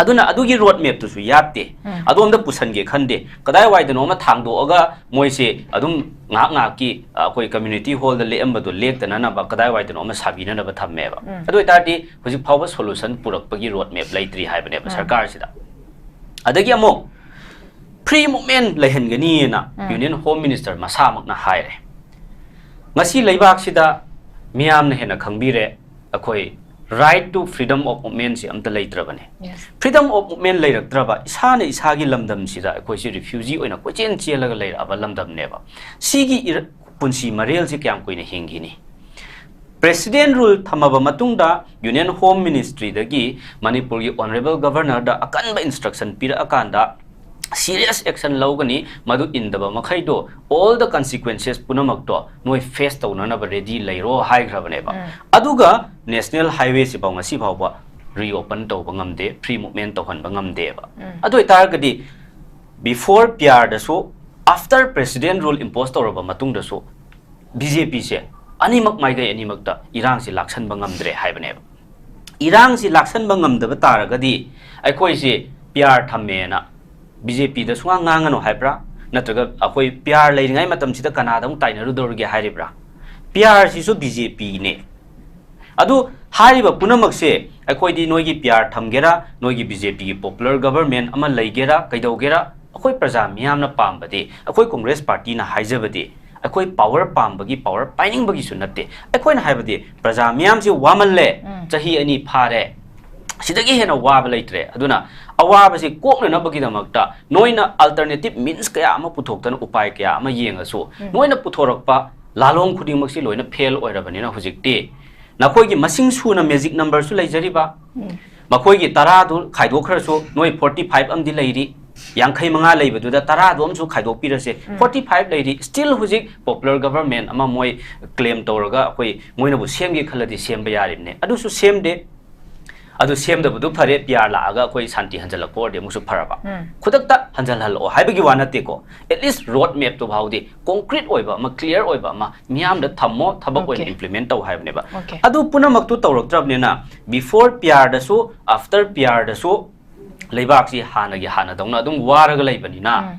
ꯑꯗꯨꯅ ꯑꯗꯨꯒꯤ road map ꯇꯨꯁꯨ ꯌꯥꯠꯇꯦ꯫ ꯑꯗꯣꯝꯗ ꯄꯨꯁꯟꯒꯦ ꯈꯟꯗꯦ꯫ ꯀꯗꯥꯏꯋꯥꯏꯗꯅꯣ ꯑꯃ ꯊꯥꯡꯗꯣꯛꯑꯒ ꯃꯣꯏꯁꯦ ꯑꯗꯨꯝ ꯉꯥꯏꯍꯥꯛ ꯉꯥꯏꯍꯥꯛꯀꯤ, ꯑ, ꯑꯩꯈꯣꯏ community hall ꯗ ꯂꯦꯛꯑꯝꯕꯗꯣ ꯂꯦꯛꯇꯅꯅꯕ ꯀꯗꯥꯏꯋꯥꯏꯗꯅꯣ ꯑꯃ ꯁꯥꯕꯤꯅꯅꯕ ꯊꯝꯃꯦꯕ꯫ ꯑꯗꯨ ꯑꯣꯏꯇꯥꯔꯗꯤ ꯍꯧꯖꯤꯛ ꯐꯥꯎꯕ solution ꯄꯨꯔꯛꯄꯒꯤ road map ꯂꯩꯇ꯭ꯔꯤ ꯍꯥꯏꯕꯅꯦꯕ ꯁꯔꯀꯥꯔꯁꯤꯗ꯫ ꯑꯗꯒꯤ ꯑꯃꯨꯛ free movement ꯂꯩꯍꯟꯒꯅꯤꯅ Union Home Minister ꯃꯁꯥꯃꯛꯅ ꯍꯥꯏꯔꯦ꯫ ꯉꯁꯤ ꯂꯩꯕꯥꯛꯁꯤꯗ ꯃꯤꯌꯥꯝꯅ ꯍꯦꯟꯅ ꯈꯪꯕꯤꯔꯦ, ꯑꯩꯈꯣꯏ right to freedom of movement ꯁꯤ ꯑꯝꯇ ꯂꯩꯇ꯭ꯔꯕꯅꯦ꯫ Freedom of movement ꯂꯩꯔꯛꯇ꯭ꯔꯕ, ꯏꯁꯥꯅ ꯏꯁꯥꯒꯤ ꯂꯝꯗꯝꯁꯤꯗ ꯑꯩꯈꯣꯏꯁꯤ refugee ꯑꯣꯏꯅ ꯀꯣꯏꯆꯦꯟ ꯆꯦꯜꯂꯒ ꯂꯩꯔꯛꯑꯕ ꯂꯝꯗꯝꯅꯦꯕ꯫ ꯁꯤꯒꯤ ꯏꯔ-, ꯄꯨꯟꯁꯤ ꯃꯔꯦꯜꯁꯤ ꯀꯌꯥꯝ ꯀꯨꯏꯅ ꯍꯤꯡꯈꯤꯅꯤ? President rule ꯊꯝꯃꯕ ꯃꯇꯨꯡꯗ Union Home Ministry ꯗꯒꯤ ꯃꯅꯤꯄꯨꯔꯒꯤ Honourable Governor ꯗ ꯑꯀꯟꯕ instruction ꯄꯤꯔꯛꯑꯀꯥꯟꯗ serious action ꯂꯧꯒꯅꯤ, ꯃꯗꯨ ꯏꯟꯗꯕ ꯃꯈꯩꯗꯣ, all the consequences ꯄꯨꯝꯅꯃꯛꯇꯣ ꯅꯣꯏ face ꯇꯧꯅꯅꯕ ready ꯂꯩꯔꯣ ꯍꯥꯏꯈ꯭ꯔꯕꯅꯦꯕ꯫ ꯑꯗꯨꯒ National Highway ꯁꯤꯐꯥꯎ ꯉꯁꯤ ꯐꯥꯎꯕ reopen ꯇꯧꯕ ꯉꯝꯗꯦ, free movement ꯇꯧꯍꯟꯕ ꯉꯝꯗꯦꯕ꯫ ꯑꯗꯨ ꯑꯣꯏꯇꯥꯔꯒꯗꯤ before P R ꯗꯁꯨ, after President rule impose ꯇꯧꯔꯕ ꯃꯇꯨꯡꯗꯁꯨ B J P ꯁꯦ ꯑꯅꯤꯃꯛ ꯃꯥꯏꯀꯩ ꯑꯅꯤꯃꯛꯇ ꯏꯔꯥꯡꯁꯤ ꯂꯥꯛꯁꯟꯕ ꯉꯝꯗ꯭ꯔꯦ ꯍꯥꯏꯕꯅꯦꯕ꯫ ꯏꯔꯥꯡꯁꯤ ꯂꯥꯛꯁꯟꯕ ꯉꯝꯗꯕ ꯇꯥꯔꯒꯗꯤ ꯑꯩꯈꯣꯏꯁꯤ P R ꯊꯝꯃꯦꯅ B J P ꯗ ꯁꯨꯡꯉꯥꯡ ꯉꯥꯡꯉꯅꯨ ꯍꯥꯏꯕ꯭ꯔꯥ? ꯅꯠꯇ꯭ꯔꯒ ꯑꯩꯈꯣꯏ P R ꯂꯩꯔꯤꯉꯩ ꯃꯇꯝꯁꯤꯗ ꯀꯅꯥꯗ ꯑꯃꯨꯛ ꯇꯥꯏꯅꯔꯨꯗꯧꯔꯤꯒꯦ ꯍꯥꯏꯔꯤꯕ꯭ꯔꯥ? P R ꯁꯤꯁꯨ B J P ꯅꯦ꯫ ꯑꯗꯨ ꯍꯥꯏꯔꯤꯕ ꯄꯨꯝꯅꯃꯛꯁꯦ ꯑꯩꯈꯣꯏꯗꯤ ꯅꯣꯏꯒꯤ P R ꯊꯝꯒꯦꯔꯥ, ꯅꯣꯏꯒꯤ B J P ꯒꯤ popular government ꯑꯃ ꯂꯩꯒꯦꯔꯥ, ꯀꯩꯗꯧꯒꯦꯔꯥ, ꯑꯩꯈꯣꯏ ꯄ꯭ꯔꯖꯥ ꯃꯤꯌꯥꯝꯅ ꯄꯥꯝꯕꯗꯤ, ꯑꯩꯈꯣꯏ ꯀꯣꯡꯒ꯭ꯔꯦꯁ ꯄꯥꯔꯇꯤꯅ ꯍꯥꯏꯖꯕꯗꯤ, ꯑꯩꯈꯣꯏ ꯄꯥꯋꯔ ꯄꯥꯝꯕꯒꯤ, ꯄꯥꯋꯔ ꯄꯥꯏꯅꯤꯡꯕꯒꯤ ꯁꯨ ꯅꯠꯇꯦ꯫ ꯑꯩꯈꯣꯏꯅ ꯍꯥꯏꯕꯗꯤ ꯄ꯭ꯔꯖꯥ ꯃꯤꯌꯥꯝꯁꯤ ꯋꯥꯃꯜꯂꯦ, ꯎꯝ꯫ ꯆꯍꯤ ꯑꯅꯤ ꯐꯥꯔꯦ, ꯁꯤꯗꯒꯤ ꯍꯦꯟꯅ ꯋꯥꯕ ꯂꯩꯇ꯭ꯔꯦ꯫ ꯑꯗꯨꯅ ꯑꯋꯥꯕꯁꯤ ꯀꯣꯛꯅꯅꯕꯒꯤꯗꯃꯛꯇ ꯅꯣꯏꯅ alternative means ꯀꯌꯥ ꯑꯃ ꯄꯨꯊꯣꯛꯇꯅ, ꯎꯄꯥꯏ ꯀꯌꯥ ꯑꯃ ꯌꯦꯡꯉꯁꯨ, ꯎꯝ꯫ ꯅꯣꯏꯅ ꯄꯨꯊꯣꯔꯛꯄ ꯂꯥꯂꯣꯡ ꯈꯨꯗꯤꯡꯃꯛꯁꯤ ꯂꯣꯏꯅ ꯐꯦꯜ ꯑꯣꯏꯔꯕꯅꯤꯅ ꯍꯧꯖꯤꯛꯇꯤ ꯅꯈꯣꯏꯒꯤ ꯃꯁꯤꯡ ꯁꯨꯅ magic number ꯁꯨ ꯂꯩꯖꯔꯤꯕ, ꯎꯝ꯫ ꯃꯈꯣꯏꯒꯤ ꯇꯔꯥꯗꯨ ꯈꯥꯏꯗꯣꯛꯈ꯭ꯔꯁꯨ ꯅꯣꯏ forty five ꯑꯃꯗꯤ ꯂꯩꯔꯤ, ꯌꯥꯡꯈꯩ ꯃꯉꯥ ꯂꯩꯕꯗꯨꯗ ꯇꯔꯥꯗꯣ ꯑꯃꯁꯨ ꯈꯥꯏꯗꯣꯛꯄꯤꯔꯁꯦ, ꯎꯝ꯫ forty five ꯂꯩꯔꯤ꯫ Still ꯍꯧꯖꯤꯛ popular government ꯑꯃ ꯃꯣꯏ claim ꯇꯧꯔꯒ ꯑꯩꯈꯣꯏ ꯃꯣꯏꯅꯕꯨ ꯁꯦꯝꯒꯦ ꯈꯜꯂꯗꯤ ꯁꯦꯝꯕ ꯌꯥꯔꯤꯕꯅꯦ, ꯑꯗꯨꯁꯨ ꯁꯦꯝꯗꯦ꯫ ꯑꯗꯨ ꯁꯦꯝꯗꯕꯗꯨ ꯐꯔꯦ, P R ꯂꯥꯛꯑꯒ ꯑꯩꯈꯣꯏ ꯁꯥꯟꯇꯤ ꯍꯟꯖꯜꯂꯛꯄ ꯑꯣꯏꯔꯗꯤ ꯑꯃꯨꯛꯁꯨ ꯐꯔꯕ꯫ ꯎꯝ꯫ ꯈꯨꯗꯛꯇ ꯍꯟꯖꯜꯍꯜꯂꯛꯑꯣ ꯍꯥꯏꯕꯒꯤ ꯋꯥ ꯅꯠꯇꯦꯀꯣ, at least road map two ꯐꯥꯎꯗꯤ concrete ꯑꯣꯏꯕ ꯑꯃ, clear ꯑꯣꯏꯕ ꯑꯃ ꯃꯤꯌꯥꯝꯗ ꯊꯝꯃꯣ, ꯊꯕꯛ ꯑꯣꯏꯅ Okay. implement ꯇꯧ ꯍꯥꯏꯕꯅꯦꯕ꯫ Okay. ꯑꯗꯨ ꯄꯨꯝꯅꯃꯛꯇꯨ ꯇꯧꯔꯛꯇ꯭ꯔꯕꯅꯤꯅ before P R ꯗꯁꯨ after P R ꯗꯁꯨ ꯂꯩꯕꯥꯛꯁꯤ ꯍꯥꯟꯅꯒꯤ ꯍꯥꯟꯅꯗꯧꯅ ꯑꯗꯨꯝ ꯋꯥꯔꯒ ꯂꯩꯕꯅꯤꯅ, ꯎꯝ꯫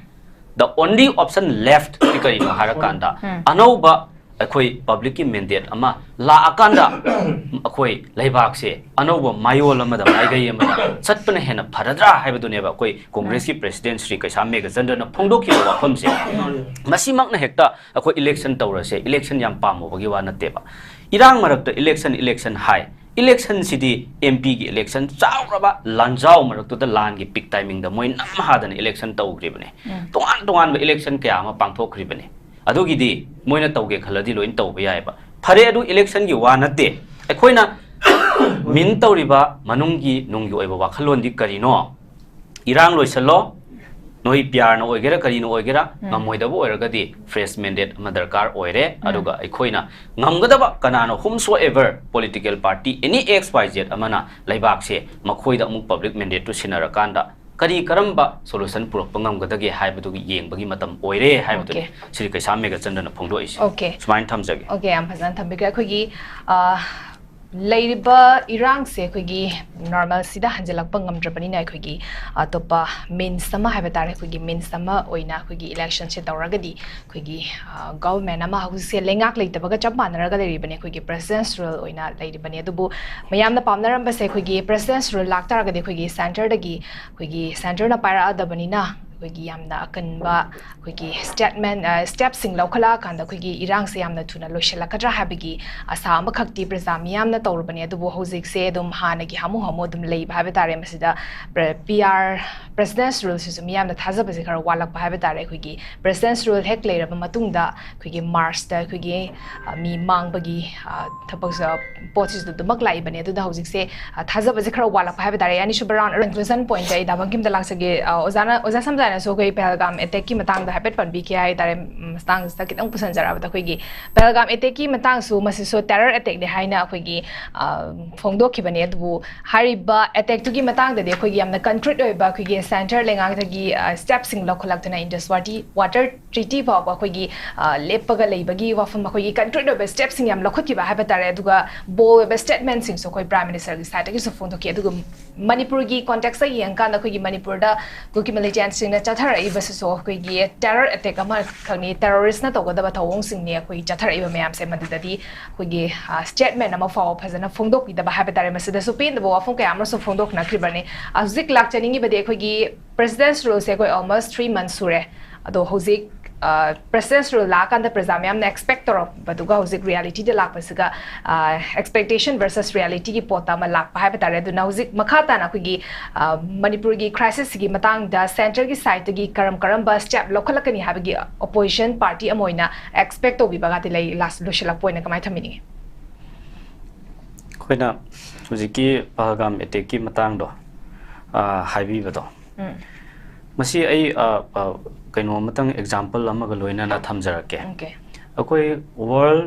the only option left ꯁꯤ ꯀꯔꯤꯅꯣ ꯍꯥꯏꯔꯀꯥꯟꯗ, ꯎꯝ꯫ ꯑꯅꯧꯕ ꯑꯩꯈꯣꯏ public ꯀꯤ mandate ꯑꯃ ꯂꯥꯛꯑꯀꯥꯟꯗ ꯑꯩꯈꯣꯏ ꯂꯩꯕꯥꯛꯁꯦ ꯑꯅꯧꯕ ꯃꯌꯣꯜ ꯑꯃꯗ, ꯃꯥꯏꯀꯩ ꯑꯃꯗ ꯆꯠꯄꯅ ꯍꯦꯟꯅ ꯐꯔꯗ꯭ꯔꯥ ꯍꯥꯏꯕꯗꯨꯅꯦꯕ ꯑꯩꯈꯣꯏ ꯀꯣꯡꯒ꯭ꯔꯦꯁꯀꯤ president ꯁ꯭ꯔꯤ ꯀꯩꯁꯥꯝ ꯃꯦꯘꯆꯟꯗ꯭ꯔꯅ ꯐꯣꯡꯗꯣꯛꯈꯤꯕ ꯋꯥꯐꯝꯁꯦ꯫ ꯃꯁꯤꯃꯛꯅ ꯍꯦꯛꯇ ꯑꯩꯈꯣꯏ election ꯇꯧꯔꯁꯦ, election ꯌꯥꯝ ꯄꯥꯝꯃꯨꯕꯒꯤ ꯋꯥ ꯅꯠꯇꯦꯕ꯫ ꯏꯔꯥꯡ ꯃꯔꯛꯇ election, election ꯍꯥꯏ꯫ Election ꯁꯤꯗꯤ M P ꯒꯤ election ꯆꯥꯎꯔꯕ ꯂꯥꯟꯖꯥꯎ ꯃꯔꯛꯇꯨꯗ, ꯂꯥꯟꯒꯤ peak timing ꯗ ꯃꯣꯏ ꯅꯝꯍꯥꯗꯅ election ꯇꯧꯈ꯭ꯔꯤꯕꯅꯦ꯫ ꯎꯝ꯫ ꯇꯣꯉꯥꯟ ꯇꯣꯉꯥꯟꯕ election ꯀꯌꯥ ꯑꯃ ꯄꯥꯡꯊꯣꯛꯈ꯭ꯔꯤꯕꯅꯦ꯫ ꯑꯗꯨꯒꯤꯗꯤ ꯃꯣꯏꯅ ꯇꯧꯒꯦ ꯈꯜꯂꯗꯤ ꯂꯣꯏꯅ ꯇꯧꯕ ꯌꯥꯏꯕ꯫ ꯐꯔꯦ, ꯑꯗꯨ election ꯒꯤ ꯋꯥ ꯅꯠꯇꯦ꯫ ꯑꯩꯈꯣꯏꯅ mean ꯇꯧꯔꯤꯕ ꯃꯅꯨꯡꯒꯤ ꯅꯨꯡꯒꯤ ꯑꯣꯏꯕ ꯋꯥꯈꯜꯂꯣꯟꯗꯤ ꯀꯔꯤꯅꯣ? ꯏꯔꯥꯡ ꯂꯣꯏꯁꯜꯂꯣ, ꯅꯣꯏ P R ꯅ ꯑꯣꯏꯒꯦꯔꯥ ꯀꯔꯤꯅ ꯑꯣꯏꯒꯦꯔꯥ, ꯎꯝ꯫ ꯉꯝꯃꯣꯏꯗꯕ ꯑꯣꯏꯔꯒꯗꯤ fresh mandate ꯑꯃ ꯗꯔꯀꯥꯔ ꯑꯣꯏꯔꯦ꯫ ꯎꯝ꯫ ꯑꯗꯨꯒ ꯑꯩꯈꯣꯏꯅ ꯉꯝꯒꯗꯕ ꯀꯅꯥꯅꯣ, whomsoever political party, any X Y Z ꯑꯃꯅ ꯂꯩꯕꯥꯛꯁꯦ ꯃꯈꯣꯏꯗ ꯑꯃꯨꯛ public mandate ꯇꯨ ꯁꯤꯟꯅꯔꯀꯥꯟꯗ ꯀꯔꯤ ꯀꯔꯝꯕ solution ꯄꯨꯔꯛꯄ ꯉꯝꯒꯗꯒꯦ ꯍꯥꯏꯕꯗꯨꯒꯤ ꯌꯦꯡꯕꯒꯤ ꯃꯇꯝ ꯑꯣꯏꯔꯦ ꯍꯥꯏꯕꯗꯨꯅꯤ Okay. ꯁ꯭ꯔꯤ ꯀꯩꯁꯥꯝ ꯃꯦꯘꯆꯟꯗ꯭ꯔꯅ ꯐꯣꯡꯗꯣꯛꯏꯁꯦ꯫ Okay. ꯁꯨꯃꯥꯏꯅ ꯊꯝꯖꯒꯦ꯫ Okay, ꯌꯥꯝ ꯐꯖꯅ ꯊꯝꯕꯤꯈ꯭ꯔꯦ꯫ ꯑꯩꯈꯣꯏꯒꯤ, ꯑ, ꯂꯩꯔꯤꯕ ꯏꯔꯥꯡꯁꯦ ꯑꯩꯈꯣꯏꯒꯤ normalꯁꯤꯗ ꯍꯟꯖꯤꯜꯂꯛꯄ ꯉꯝꯗ꯭ꯔꯕꯅꯤꯅ, ꯑꯩꯈꯣꯏꯒꯤ ꯑꯇꯣꯞꯄ means ꯑꯃ ꯍꯥꯏꯕ ꯇꯥꯔꯦ, ꯑꯩꯈꯣꯏꯒꯤ means ꯑꯃ ꯑꯣꯏꯅ ꯑꯩꯈꯣꯏꯒꯤ electionꯁꯦ ꯇꯧꯔꯒꯗꯤ ꯑꯩꯈꯣꯏꯒꯤ, ꯑ, government ꯑꯃ ꯍꯧꯖꯤꯛꯁꯦ ꯂꯩꯉꯥꯛ ꯂꯩꯇꯕꯒ ꯆꯞ ꯃꯥꯟꯅꯔꯒ ꯂꯩꯔꯤꯕꯅꯦ, ꯑꯩꯈꯣꯏꯒꯤ president's rule ꯑꯣꯏꯅ ꯂꯩꯔꯤꯕꯅꯦ꯫ ꯑꯗꯨꯕꯨ ꯃꯌꯥꯝꯅ ꯄꯥꯝꯅꯔꯝꯕꯁꯦ ꯑꯩꯈꯣꯏꯒꯤ president's rule ꯂꯥꯛꯇꯥꯔꯒꯗꯤ ꯑꯩꯈꯣꯏꯒꯤ centreꯗꯒꯤ, ꯑꯩꯈꯣꯏꯒꯤ centreꯅ ꯄꯥꯏꯔꯛꯑꯗꯕꯅꯤꯅ ꯑꯩꯈꯣꯏꯒꯤ ꯌꯥꯝꯅ ꯑꯀꯟꯕ ꯑꯩꯈꯣꯏꯒꯤ ꯁ꯭ꯇꯦꯠꯃꯦꯟ ꯁ꯭ꯇꯦꯞꯁꯤꯡ ꯂꯧꯈꯠꯂꯛꯑꯀꯥꯟꯗ ꯑꯩꯈꯣꯏꯒꯤ ꯏꯔꯥꯡꯁꯦ ꯌꯥꯝꯅ ꯊꯨꯅ ꯂꯣꯏꯁꯤꯜꯂꯛꯀꯗ꯭ꯔꯥ ꯍꯥꯏꯕꯒꯤ ꯑꯁꯥ ꯑꯃꯈꯛꯇꯤ ꯄ꯭ꯔꯖꯥ ꯃꯤꯌꯥꯝꯅ ꯇꯧꯔꯨꯕꯅꯦ꯫ ꯑꯗꯨꯕꯨ ꯍꯧꯖꯤꯛꯁꯦ ꯑꯗꯨꯝ ꯍꯥꯟꯅꯒꯤ ꯍꯥꯃꯨ ꯍꯥꯃꯨ ꯑꯗꯨꯝ ꯂꯩꯕ ꯍꯥꯏꯕ ꯇꯥꯔꯦ꯫ ꯃꯁꯤꯗ ꯄꯤ ꯑꯥꯔ ꯄ꯭ꯔꯦꯁꯤꯗꯦꯟꯁ ꯔꯨꯜꯁꯤꯁꯨ ꯃꯤꯌꯥꯝꯅ ꯊꯥꯖꯕꯁꯦ ꯈꯔ ꯋꯥꯠꯂꯛꯄ ꯍꯥꯏꯕ ꯇꯥꯔꯦ꯫ ꯑꯩꯈꯣꯏꯒꯤ ꯄ꯭ꯔꯦꯁꯤꯗꯦꯟꯁ ꯔꯨꯜ ꯍꯦꯛ ꯂꯩꯔꯕ ꯃꯇꯨꯡꯗ ꯑꯩꯈꯣꯏꯒꯤ ꯃꯥꯔꯁꯇ ꯑꯩꯈꯣꯏꯒꯤ ꯃꯤ ꯃꯥꯡꯕꯒꯤ ꯊꯕꯛ ꯄꯣꯠꯁꯤꯁꯨ ꯑꯗꯨꯃꯛ ꯂꯥꯛꯏꯕꯅꯦ꯫ ꯑꯗꯨꯅ ꯍꯧꯖꯤꯛꯁꯦ ꯊꯥꯖꯕꯁꯦ ꯈꯔ ꯋꯥꯠꯂꯛꯄ ꯍꯥꯏꯕ ꯇꯥꯔꯦ꯫ ꯑꯅꯤꯁꯨꯕ ꯔꯥꯎꯟ ꯀꯟꯀ꯭ꯂꯨꯖꯟ ꯄꯣꯏꯟꯠꯇ ꯑꯩ ꯗꯥ ꯕꯪꯀꯤꯝꯗ ꯂꯥꯛꯆꯒꯦ꯫ ꯑꯣꯖꯥꯅ ꯑꯣꯖꯥ ꯁꯝꯖꯥꯏꯅꯁꯨ ꯑꯩꯈꯣꯏ ꯄꯍꯜꯒꯥꯝ ꯑꯦꯇꯦꯛꯀꯤ ꯃꯇꯥꯡꯗ ꯍꯥꯏꯐꯦꯠ ꯄꯟꯕꯤꯈꯤ ꯍꯥꯏ ꯇꯥꯔꯦ꯫ ꯃꯇꯥꯡꯁꯤꯗ ꯈꯤꯇꯪ ꯄꯨꯁꯟꯖꯔꯛꯑꯕꯗ ꯑꯩꯈꯣꯏꯒꯤ ꯄꯍꯜꯒꯥꯝ ꯑꯦꯇꯦꯛꯀꯤ ꯃꯇꯥꯡꯁꯨ ꯃꯁꯤꯁꯨ ꯇꯦꯔꯔ ꯑꯦꯇꯦꯛꯅꯦ ꯍꯥꯏꯅ ꯑꯩꯈꯣꯏꯒꯤ ꯐꯣꯡꯗꯣꯛꯈꯤꯕꯅꯦ꯫ ꯑꯗꯨꯕꯨ ꯍꯥꯏꯔꯤꯕ ꯑꯦꯇꯦꯛꯇꯨꯒꯤ ꯃꯇꯥꯡꯗꯗꯤ ꯑꯩꯈꯣꯏꯒꯤ ꯌꯥꯝꯅ ꯀꯟꯀ꯭ꯔꯤꯠ ꯑꯣꯏꯕ ꯑꯩꯈꯣꯏꯒꯤ ꯁꯦꯟꯇꯔ ꯂꯩꯉꯥꯛꯇꯒꯤ ꯁ꯭ꯇꯦꯞꯁꯤꯡ ꯂꯧꯈꯠꯂꯛꯇꯨꯅ ꯏꯟꯗꯁ ꯋꯥꯇꯤ ꯋꯥꯇꯔ ꯇ꯭ꯔꯤꯇꯤ ꯐꯥꯎꯕ ꯑꯩꯈꯣꯏꯒꯤ ꯂꯦꯞꯄꯒ ꯂꯩꯕꯒꯤ ꯋꯥꯐꯝ ꯑꯩꯈꯣꯏꯒꯤ ꯀꯟꯀ꯭ꯔꯤꯠ ꯑꯣꯏꯕ ꯁ꯭ꯇꯦꯞꯁꯤꯡ ꯌꯥꯝ ꯂꯧꯈꯠꯈꯤꯕ ꯍꯥꯏꯕ ꯇꯥꯔꯦ꯫ ꯑꯗꯨꯒ ꯕꯣꯜ ꯑꯣꯏꯕ ꯁ꯭ꯇꯦꯠꯃꯦꯟꯁꯤꯡꯁꯨ ꯑꯩꯈꯣꯏ ꯄ꯭ꯔꯥꯏꯝ ꯃꯤꯅꯤꯁꯇꯔꯒꯤ ꯁꯥꯏꯠꯇꯒꯤꯁꯨ ꯐꯣꯡꯗꯣꯛꯈꯤ꯫ ꯑꯗꯨꯒ ꯃꯅꯤꯄꯨꯔꯒꯤ ꯀꯣꯟꯇꯦꯛꯁꯇ ꯌꯦꯡꯉꯀꯥꯟꯗ ꯑꯩꯈꯣꯏꯒꯤ ꯃꯅꯤꯄꯨꯔꯗ ꯀꯨꯀꯤ ꯃꯤꯂꯤꯇꯦꯟꯁꯤꯡꯅ ꯆꯠꯊꯔꯛꯏꯕꯁꯤꯁꯨ ꯑꯩꯈꯣꯏꯒꯤ ꯇꯦꯔꯔ ꯑꯦꯇꯦꯛ ꯑꯃꯈꯛꯅꯤ, ꯇꯦꯔꯣꯔꯤꯁ꯭ꯠꯅ ꯇꯧꯒꯗꯕ ꯊꯧꯑꯣꯡꯁꯤꯡꯅꯤ ꯑꯩꯈꯣꯏꯒꯤ ꯆꯠꯊꯔꯛꯏꯕ ꯃꯌꯥꯝꯁꯦ꯫ ꯃꯗꯨꯗꯗꯤ ꯑꯩꯈꯣꯏꯒꯤ ꯁ꯭ꯇꯦꯠꯃꯦꯟ ꯑꯃ ꯐꯥꯎꯕ ꯐꯖꯅ ꯐꯣꯡꯗꯣꯛꯄꯤꯗꯕ ꯍꯥꯏꯕ ꯇꯥꯔꯦ꯫ ꯃꯁꯤꯗꯁꯨ ꯄꯦꯟꯗꯕ ꯋꯥꯐꯝ ꯀꯌꯥ ꯑꯃꯁꯨ ꯐꯣꯡꯗꯣꯛꯅꯈ꯭ꯔꯤꯕꯅꯤ꯫ ꯍꯧꯖꯤꯛ ꯂꯥꯛꯆꯅꯤꯡꯉꯤꯕꯗꯤ ꯑꯩꯈꯣꯏꯒꯤ ꯄ꯭ꯔꯦꯁꯤꯗꯦꯟꯁ ꯔꯨꯜꯁꯦ ꯑꯩꯈꯣꯏ ꯑꯣꯜꯃꯣꯁ ꯊ꯭ꯔꯤ ꯃꯟꯊ ꯁꯨꯔꯦ꯫ ꯑꯗꯣ ꯍꯧꯖꯤꯛ ꯄ꯭ꯔꯦꯁꯤꯗꯦꯟꯁ ꯔꯨꯜ ꯂꯥꯛꯑꯀꯥꯟꯗ ꯄ꯭ꯔꯖꯥ ꯃꯌꯥꯝꯅ ꯑꯦꯛꯁꯄꯦꯛ ꯇꯧꯔꯛꯄꯗꯨꯒ ꯍꯧꯖꯤꯛ ꯔꯤꯌꯦꯂꯤꯇꯤꯗ ꯂꯥꯛꯄꯁꯤꯒ ꯑꯦꯛꯁꯄꯦꯛꯇꯦꯁꯟ ꯚꯔꯁꯦꯁ ꯔꯤꯌꯦꯂꯤꯇꯤꯒꯤ ꯄꯣꯠꯇ ꯑꯃ ꯂꯥꯛꯄ ꯍꯥꯏꯕ ꯇꯥꯔꯦ꯫ ꯑꯗꯨꯅ ꯍꯧꯖꯤꯛ ꯃꯈꯥ ꯇꯥꯅ ꯑꯩꯈꯣꯏꯒꯤ ꯃꯅꯤꯄꯨꯔꯒꯤ ꯀ꯭ꯔꯥꯏꯁꯤꯁꯁꯤꯒꯤ ꯃꯇꯥꯡꯗ ꯁꯦꯟꯇꯔꯒꯤ ꯁꯥꯏꯠꯇꯒꯤ ꯀꯔꯝ ꯀꯔꯝꯕ ꯁ꯭ꯇꯦꯞ ꯂꯧꯈꯠꯂꯛꯀꯅꯤ ꯍꯥꯏꯕꯒꯤ ꯑꯣꯄꯣꯖꯤꯁꯟ ꯄꯥꯔꯇꯤ ꯑꯃ ꯑꯣꯏꯅ ꯑꯦꯛꯁꯄꯦꯛ ꯇꯧꯕꯤꯕꯒꯗꯤ ꯂꯩ? ꯂꯥꯁ ꯂꯣꯏꯁꯤꯜꯂꯛꯄ ꯑꯣꯏꯅ ꯀꯃꯥꯏꯅ ꯊꯝꯕꯤꯅꯤꯡꯉꯤ? ꯑꯩꯈꯣꯏꯅ ꯍꯧꯖꯤꯛꯀꯤ ꯄꯍꯜꯒꯥꯝ ꯑꯦꯇꯦꯛꯀꯤ ꯃꯇꯥꯡꯗꯣ ꯍꯥꯏꯕꯤꯕꯗꯣ, ꯃꯁꯤ ꯑꯩ ꯀꯩꯅꯣ ꯑꯃꯇꯪ ꯑꯦꯛꯖꯥꯝꯄꯜ ꯑꯃꯒ ꯂꯣꯏꯅꯅ ꯊꯝꯖꯔꯛꯀꯦ꯫ ꯑꯩꯈꯣꯏ ꯋꯥꯔꯜ